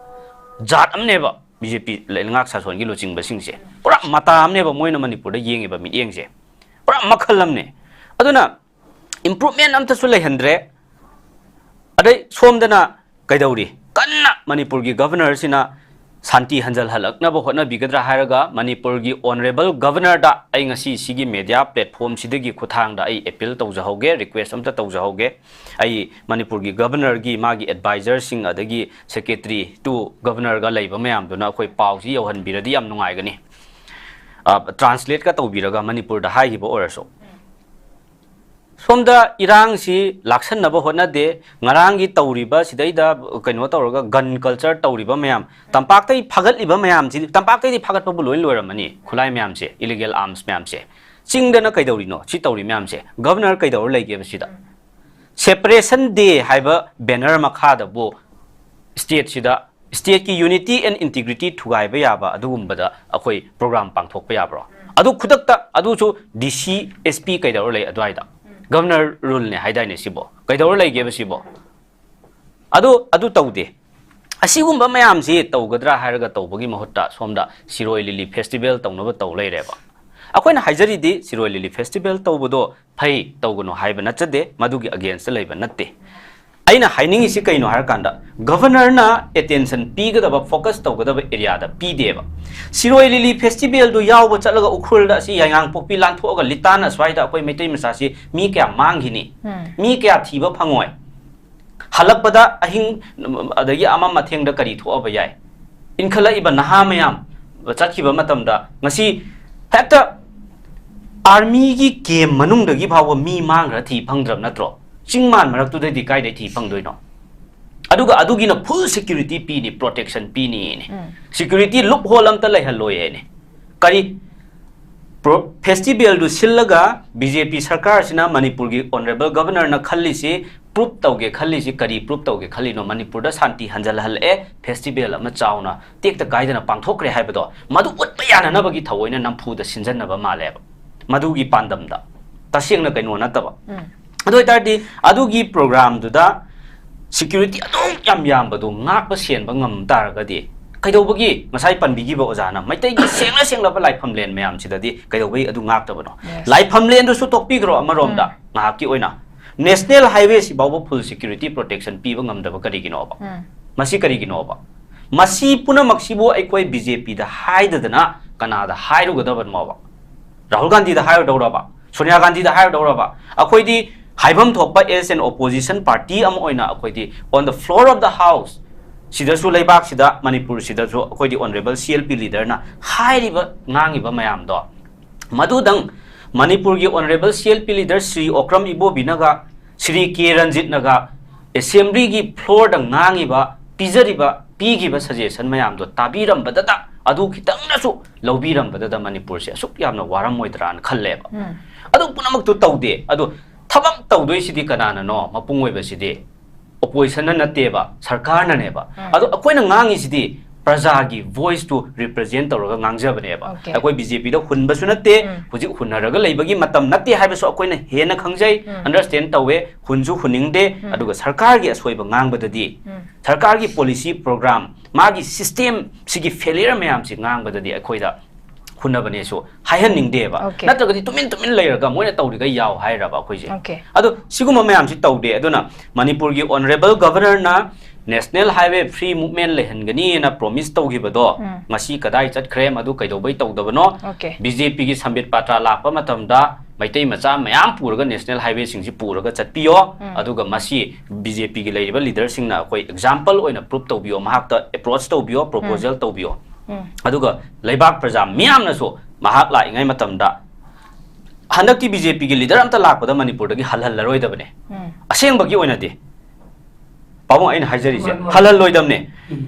ꯖꯥꯠ ꯑꯃꯅꯦꯕ B J P ꯂꯩꯉꯥꯛ ꯁꯥꯁꯣꯟꯒꯤ ꯂꯨꯆꯤꯡꯕꯁꯤꯡꯁꯦ꯫ ꯄꯨꯔꯥ ꯃꯇꯥ ꯑꯃꯅꯦꯕ ꯃꯣꯏꯅ ꯃꯅꯤꯄꯨꯔꯗ ꯌꯦꯡꯉꯤꯕ ꯃꯤꯠꯌꯦꯡꯁꯦ꯫ ꯄꯨꯔꯥ ꯃꯈꯜ ꯑꯃꯅꯦ꯫ ꯑꯗꯨꯅ improvement ꯑꯝꯇꯁꯨ ꯂꯩꯍꯟꯗ꯭ꯔꯦ꯫ ꯑꯗꯩ ꯁꯣꯝꯗꯅ ꯀꯩꯗꯧꯔꯤ? ꯀꯟꯅ ꯃꯅꯤꯄꯨꯔꯒꯤ governor ꯁꯤꯅ ꯁꯥꯟꯇꯤ ꯍꯟꯖꯜꯍꯜꯂꯛꯅꯕ ꯍꯣꯠꯅꯕꯤꯒꯗ꯭ꯔꯥ ꯍꯥꯏꯔꯒ, ꯃꯅꯤꯄꯨꯔꯒꯤ honourable governor ꯗ ꯑꯩ ꯉꯁꯤ ꯁꯤꯒꯤ media platform ꯁꯤꯗꯒꯤ ꯈꯨꯠꯊꯥꯡꯗ ꯑꯩ appeal ꯇꯧꯖꯍꯧꯒꯦ, request ꯑꯝꯇ ꯇꯧꯖꯍꯧꯒꯦ꯫ ꯑꯩ ꯃꯅꯤꯄꯨꯔꯒꯤ governor ꯒꯤ ꯃꯥꯒꯤ advisor ꯁꯤꯡ ꯑꯗꯒꯤ secretary to governor ꯒ ꯂꯩꯕ ꯃꯌꯥꯝꯗꯨꯅ ꯑꯩꯈꯣꯏ ꯄꯥꯎꯁꯤ ꯌꯧꯍꯟꯕꯤꯔꯗꯤ ꯌꯥꯝ ꯅꯨꯡꯉꯥꯏꯒꯅꯤ꯫ ꯑ, translate ꯀ ꯇꯧꯕꯤꯔꯒ ꯃꯅꯤꯄꯨꯔꯗ ꯍꯥꯏꯈꯤꯕ ꯑꯣꯏꯔꯁꯨ꯫ ꯁꯣꯝꯗ ꯏꯔꯥꯡꯁꯤ ꯂꯥꯛꯁꯟꯅꯕ ꯍꯣꯠꯅꯗꯦ꯫ ꯉꯔꯥꯡꯒꯤ ꯇꯧꯔꯤꯕ ꯁꯤꯗꯩꯗ ꯀꯩꯅꯣ ꯇꯧꯔꯒ gun culture ꯇꯧꯔꯤꯕ ꯃꯌꯥꯝ, ꯇꯝꯄꯥꯛꯇꯒꯤ ꯐꯥꯒꯠꯂꯤꯕ ꯃꯌꯥꯝꯁꯤ, ꯇꯝꯄꯥꯛꯇꯒꯤꯗꯤ ꯐꯥꯒꯠꯄꯕꯨ ꯂꯣꯏ ꯂꯣꯏꯔꯝꯃꯅꯤ, ꯈꯨꯠꯂꯥꯏ ꯃꯌꯥꯝꯁꯦ, illegal arms ꯃꯌꯥꯝꯁꯦ꯫ ꯆꯤꯡꯗꯅ ꯀꯩꯗꯧꯔꯤꯅꯣ? ꯁꯤ ꯇꯧꯔꯤ ꯃꯌꯥꯝꯁꯦ꯫ Governor ꯀꯩꯗꯧꯔ ꯂꯩꯒꯦꯕ ꯁꯤꯗ? Separation Day ꯍꯥꯏꯕ banner ꯃꯈꯥꯗꯕꯨ state ꯁꯤꯗ state ꯀꯤ unity and integrity ꯊꯨꯒꯥꯏꯕ ꯌꯥꯕ ꯑꯗꯨꯒꯨꯝꯕꯗ ꯑꯩꯈꯣꯏ program ꯄꯥꯡꯊꯣꯛꯄ ꯌꯥꯕ꯭ꯔꯣ? ꯑꯗꯨ ꯈꯨꯗꯛꯇ ꯑꯗꯨꯁꯨ D C, S P ꯀꯩꯗꯧꯔ ꯂꯩ ꯑꯗꯨꯋꯥꯏꯗ? Governor ruleꯅꯦ ꯍꯥꯏꯗꯥꯏꯅꯦ ꯁꯤꯕꯣ? ꯀꯩꯗꯧꯔ ꯂꯩꯒꯦꯕ ꯁꯤꯕꯣ? ꯑꯗꯨ, ꯑꯗꯨ ꯇꯧꯗꯦ꯫ ꯑꯁꯤꯒꯨꯝꯕ ꯃꯌꯥꯝꯁꯤ ꯇꯧꯒꯗ꯭ꯔꯥ ꯍꯥꯏꯔꯒ ꯇꯧꯕꯒꯤ ꯃꯍꯨꯠꯇ ꯁꯣꯝꯗ ꯁꯤꯔꯣꯏ ꯂꯤꯂꯤ festival ꯇꯧꯅꯕ ꯇꯧ ꯂꯩꯔꯦꯕ꯫ ꯑꯩꯈꯣꯏꯅ ꯍꯥꯏꯖꯔꯤꯗꯤ ꯁꯤꯔꯣꯏ ꯂꯤꯂꯤ festival ꯇꯧꯕꯗꯣ ꯐꯩ, ꯇꯧꯒꯅꯨ ꯍꯥꯏꯕ ꯅꯠꯆꯗꯦ, ꯃꯗꯨꯒꯤ againstꯇ ꯂꯩꯕ ꯅꯠꯇꯦ꯫ ꯑꯩꯅ ꯍꯥꯏꯅꯤꯡꯉꯤꯁꯤ ꯀꯩꯅꯣ ꯍꯥꯏꯔꯀꯥꯟꯗ, Governorꯅ attention ꯄꯤꯒꯗꯕ, focus ꯇꯧꯒꯗꯕ areaꯗ ꯄꯤꯗꯦꯕ꯫ ꯁꯤꯔꯣꯏ ꯂꯤꯂꯤ festivalꯗꯨ ꯌꯥꯎꯕ ꯆꯠꯂꯒ ꯎꯈ꯭ꯔꯨꯜꯗ ꯑꯁꯤ ꯌꯥꯏꯉꯪꯄꯣꯛꯄꯤ ꯂꯥꯟꯊꯣꯛꯑꯒ ꯂꯤꯇꯥꯟ ꯑꯁ꯭ꯋꯥꯏꯗ ꯑꯩꯈꯣꯏ ꯃꯩꯇꯩ ꯃꯆꯥꯁꯤ ꯃꯤ ꯀꯌꯥ ꯃꯥꯡꯈꯤꯅꯤ? ꯎꯝ꯫ ꯃꯤ ꯀꯌꯥ ꯊꯤꯕ ꯐꯪꯉꯣꯏ? ꯍꯜꯂꯛꯄꯗ ꯑꯍꯤꯡ ꯑꯗꯒꯤ ꯑꯃ ꯃꯊꯦꯡꯗ ꯀꯔꯤ ꯊꯣꯛꯑꯕ ꯌꯥꯏ? ꯏꯟꯈꯠꯂꯛꯏꯕ ꯅꯍꯥ ꯃꯌꯥꯝ ꯆꯠꯈꯤꯕ ꯃꯇꯝꯗ ꯉꯁꯤ ꯍꯦꯛꯇ armyꯒꯤ camp ꯃꯅꯨꯡꯗꯒꯤ ꯐꯥꯎꯕ ꯃꯤ ꯃꯥꯡꯈ꯭ꯔ ꯊꯤ ꯐꯪꯗ꯭ꯔꯕ ꯅꯠꯇ꯭ꯔꯣ? ꯆꯤꯡ ꯃꯥꯟ ꯃꯔꯛꯇꯨꯗꯗꯤ ꯀꯥꯏꯗꯩ ꯊꯤ ꯐꯪꯗꯣꯏꯅꯣ? ꯑꯗꯨꯒ ꯑꯗꯨꯒꯤꯅ full security ꯄꯤꯅꯤ, protection ꯄꯤꯅꯤꯅꯦ꯫ ꯎꯝ꯫ Security loophole ꯑꯝꯇ ꯂꯩꯍꯜꯂꯣꯏꯅꯦ꯫ ꯀꯔꯤ ꯄ꯭ꯔꯣ-, festivalꯗꯨ ꯁꯤꯜꯂꯒ B J P ꯁꯔꯀꯥꯔꯁꯤꯅ ꯃꯅꯤꯄꯨꯔꯒꯤ honourable Governorꯅ ꯈꯜꯂꯤꯁꯤ, prove ꯇꯧꯒꯦ ꯈꯜꯂꯤꯁꯤ, ꯀꯔꯤ prove ꯇꯧꯒꯦ ꯈꯜꯂꯤꯅꯣ? ꯃꯅꯤꯄꯨꯔꯗ ꯁꯥꯟꯇꯤ ꯍꯟꯖꯜꯍꯜꯂꯛꯑꯦ, festival ꯑꯃ ꯆꯥꯎꯅ ꯇꯦꯛꯇ ꯀꯥꯏꯗꯅ ꯄꯥꯡꯊꯣꯛꯈ꯭ꯔꯦ ꯍꯥꯏꯕꯗꯣ, ꯃꯗꯨ ꯎꯠꯄ ꯌꯥꯅꯅꯕꯒꯤ ꯊꯑꯣꯏꯅ ꯅꯝꯐꯨꯗ ꯁꯤꯟꯖꯟꯅꯕ ꯃꯥꯜꯂꯦꯕ, ꯃꯗꯨꯒꯤ ꯄꯥꯟꯗꯝꯗ꯫ ꯇꯁꯦꯡꯅ ꯀꯩꯅꯣ ꯅꯠꯇꯕ꯫ ꯎꯝ꯫ ꯑꯗꯨ ꯑꯣꯏꯇꯥꯔꯗꯤ ꯑꯗꯨꯒꯤ programꯗꯨꯗ security ꯑꯗꯨꯛ ꯌꯥꯝ ꯌꯥꯝꯕꯗꯣ ꯉꯥꯛꯄ ꯁꯦꯟꯕ ꯉꯝ ꯇꯥꯔꯒꯗꯤ, ꯀꯩꯗꯧꯕꯒꯤ ꯉꯁꯥꯏ ꯄꯟꯕꯤꯈꯤꯕ ꯑꯣꯖꯥꯅ ꯃꯩꯇꯩꯒꯤ ꯁꯦꯡꯂ ꯁꯦꯡꯂꯕ ꯂꯥꯏꯐꯝꯂꯦꯟ ꯃꯌꯥꯝꯁꯤꯗꯗꯤ ꯀꯩꯗꯧꯕꯒꯤ ꯑꯗꯨ ꯉꯥꯛꯇꯕꯅꯣ? Yes. ꯂꯥꯏꯐꯝꯂꯦꯟꯗꯨꯁꯨ ꯇꯣꯛꯄꯤꯈ꯭ꯔꯣ ꯑꯃꯔꯣꯝꯗ, ꯎꯝ꯫ ꯉꯥꯏꯍꯥꯛꯀꯤ ꯑꯣꯏꯅ꯫ National Highway ꯁꯤꯐꯥꯎꯕ full security protection ꯄꯤꯕ ꯉꯝꯗꯕ ꯀꯔꯤꯒꯤꯅꯣꯕ? ꯎꯝ꯫ ꯃꯁꯤ ꯀꯔꯤꯒꯤꯅꯣꯕ? ꯃꯁꯤ ꯄꯨꯝꯅꯃꯛꯁꯤꯕꯨ ꯑꯩꯈꯣꯏ B J Pꯗ ꯍꯥꯏꯗꯗꯅ ꯀꯅꯥꯗ ꯍꯥꯏꯔꯨꯒꯗꯕꯅꯣꯕ? ꯔꯥꯍꯨꯜ ꯒꯥꯟꯙꯤꯗ ꯍꯥꯏꯔꯨꯗꯧꯔꯕ? ꯁꯣꯅꯤꯌꯥ ꯒꯥꯟꯙꯤꯗ ꯍꯥꯏꯔꯨꯗꯧꯔꯕ? ꯑꯩꯈꯣꯏꯗꯤ ꯍꯥꯏꯐꯝ ꯊꯣꯛꯄ as an opposition party ꯑꯃ ꯑꯣꯏꯅ ꯑꯩꯈꯣꯏꯗꯤ on the floor of the house ꯁꯤꯗꯁꯨ, ꯂꯩꯕꯥꯛꯁꯤꯗ, ꯃꯅꯤꯄꯨꯔꯁꯤꯗꯁꯨ ꯑꯩꯈꯣꯏꯗꯤ honourable C L P leaderꯅ ꯍꯥꯏꯔꯤꯕ, ꯉꯥꯡꯉꯤꯕ ꯃꯌꯥꯝꯗꯣ, ꯃꯗꯨꯗꯪ ꯃꯅꯤꯄꯨꯔꯒꯤ honourable C L P leader Shri Okram ꯏꯕꯣꯕꯤꯅꯒ, Shri ꯀꯦ ꯔꯟꯖꯤꯠꯅꯒ assemblyꯒꯤ floorꯗ ꯉꯥꯡꯉꯤꯕ, ꯄꯤꯖꯔꯤꯕ, ꯄꯤꯈꯤꯕ suggestion ꯃꯌꯥꯝꯗꯣ ꯇꯥꯕꯤꯔꯝꯕꯗꯇ, ꯑꯗꯨ ꯈꯤꯇꯪꯗꯁꯨ ꯂꯧꯕꯤꯔꯝꯕꯗꯇ ꯃꯅꯤꯄꯨꯔꯁꯦ ꯑꯁꯨꯛ ꯌꯥꯝꯅ ꯋꯥꯔꯝꯃꯣꯏꯗ꯭ꯔꯥꯅ ꯈꯜꯂꯦꯕ꯫ ꯎꯝ꯫ ꯑꯗꯨ ꯄꯨꯝꯅꯃꯛꯇꯨ ꯇꯧꯗꯦ꯫ ꯑꯗꯣ ꯊꯕꯛ ꯇꯧꯗꯣꯏꯁꯤꯗꯤ ꯀꯅꯥꯅꯅꯣ? ꯃꯄꯨꯡ ꯑꯣꯏꯕꯁꯤꯗꯤ oppositionꯅ ꯅꯠꯇꯦꯕ, ꯁꯔꯀꯥꯔꯅꯅꯦꯕ꯫ ꯎꯝ꯫ ꯑꯗꯣ ꯑꯩꯈꯣꯏꯅ ꯉꯥꯡꯉꯤꯁꯤꯗꯤ ꯄ꯭ꯔꯖꯥꯒꯤ voice ꯇꯨ represent ꯇꯧꯔꯒ ꯉꯥꯡꯖꯕꯅꯦꯕ꯫ Okay. ꯑꯩꯈꯣꯏ ꯕꯤ ꯖꯦ ꯄꯤꯗ ꯍꯨꯟꯕꯁꯨ ꯅꯠꯇꯦ, ꯎꯝ. ꯍꯧꯖꯤꯛ ꯍꯨꯟꯅꯔꯒ ꯂꯩꯕꯒꯤ ꯃꯇꯝ ꯅꯠꯇꯦ ꯍꯥꯏꯕꯁꯨ ꯑꯩꯈꯣꯏꯅ ꯍꯦꯟꯅ ꯈꯪꯖꯩ, ꯎꯝ. understand ꯇꯧꯋꯦ, ꯍꯨꯟꯁꯨ ꯍꯨꯟꯅꯤꯡꯗꯦ, ꯎꯝ. ꯑꯗꯨꯒ ꯁꯔꯀꯥꯔꯒꯤ ꯑꯁꯣꯏꯕ ꯉꯥꯡꯕꯗꯗꯤ, ꯎꯝ. ꯁꯔꯀꯥꯔꯒꯤ policy program, ꯃꯥꯒꯤ system ꯁꯤꯒꯤ failure ꯃꯌꯥꯝꯁꯤ ꯉꯥꯡꯕꯗꯗꯤ ꯑꯩꯈꯣꯏꯗ ꯍꯨꯟꯅꯕꯅꯦꯁꯨ ꯍꯥꯏꯍꯟꯅꯤꯡꯗꯦꯕ꯫ Okay. ꯅꯠꯇ꯭ꯔꯒꯗꯤ ꯇꯨꯃꯤꯟ ꯇꯨꯃꯤꯟ ꯂꯩꯔꯒ ꯃꯣꯏꯅ ꯇꯧꯔꯤꯈꯩ ꯌꯥꯎ ꯍꯥꯏꯔꯕ ꯑꯩꯈꯣꯏꯁꯦ꯫ Okay. ꯑꯗꯣ ꯁꯤꯒꯨꯝꯕ ꯃꯌꯥꯝꯁꯤ ꯇꯧꯗꯦ꯫ ꯑꯗꯨꯅ ꯃꯅꯤꯄꯨꯔꯒꯤ honourable governor ꯅ national highway free movement ꯂꯩꯍꯟꯒꯅꯤꯅ promise ꯇꯧꯈꯤꯕꯗꯣ ꯎꯝ. ꯉꯁꯤ ꯀꯗꯥꯏ ꯆꯠꯈ꯭ꯔꯦ, ꯃꯗꯨ ꯀꯩꯗꯧꯕꯩ ꯇꯧꯗꯕꯅꯣ? Okay. ꯕꯤ ꯖꯦ ꯄꯤꯒꯤ ꯁꯝꯕꯤꯠ ꯄꯥꯇ꯭ꯔꯥ ꯂꯥꯛꯄ ꯃꯇꯝꯗ ꯃꯩꯇꯩ ꯃꯆꯥ ꯃꯌꯥꯝ ꯄꯨꯔꯒ national highway ꯁꯤꯡꯁꯤ ꯄꯨꯔꯒ ꯆꯠꯄꯤꯌꯣ꯫ ꯎꯝ. ꯑꯗꯨꯒ ꯃꯁꯤ ꯕꯤ ꯖꯦ ꯄꯤꯒꯤ ꯂꯩꯔꯤꯕ leader ꯁꯤꯡꯅ ꯑꯩꯈꯣꯏ example ꯑꯣꯏꯅ prove ꯇꯧꯕꯤꯌꯣ, ꯃꯍꯥꯛꯇ approach ꯇꯧꯕꯤꯌꯣ, proposal ꯇꯧꯕꯤꯌꯣ꯫ ꯎꯝ. ꯑꯗꯨꯒ ꯂꯩꯕꯥꯛ ꯄ꯭ꯔꯖꯥ ꯃꯤꯌꯥꯝꯅꯁꯨ ꯃꯍꯥꯛ ꯂꯥꯛꯏꯉꯩ ꯃꯇꯝꯗ ꯍꯟꯗꯛꯇꯤ ꯕꯤ ꯖꯦ ꯄꯤꯒꯤ leader ꯑꯝꯇ ꯂꯥꯛꯄꯗ ꯃꯅꯤꯄꯨꯔꯗꯒꯤ ꯍꯜꯍꯜꯂꯔꯣꯏꯗꯕꯅꯦ꯫ ꯎꯝ. ꯑꯁꯦꯡꯕꯒꯤ ꯑꯣꯏꯅꯗꯤ ꯄꯥꯕꯨꯡ ꯑꯩꯅ ꯍꯥꯏꯖꯔꯤꯁꯦ ꯃꯥꯅꯤ, ꯃꯥꯅꯤ. ꯍꯜꯍꯜꯂꯣꯏꯗꯕꯅꯦ꯫ ꯎꯝ.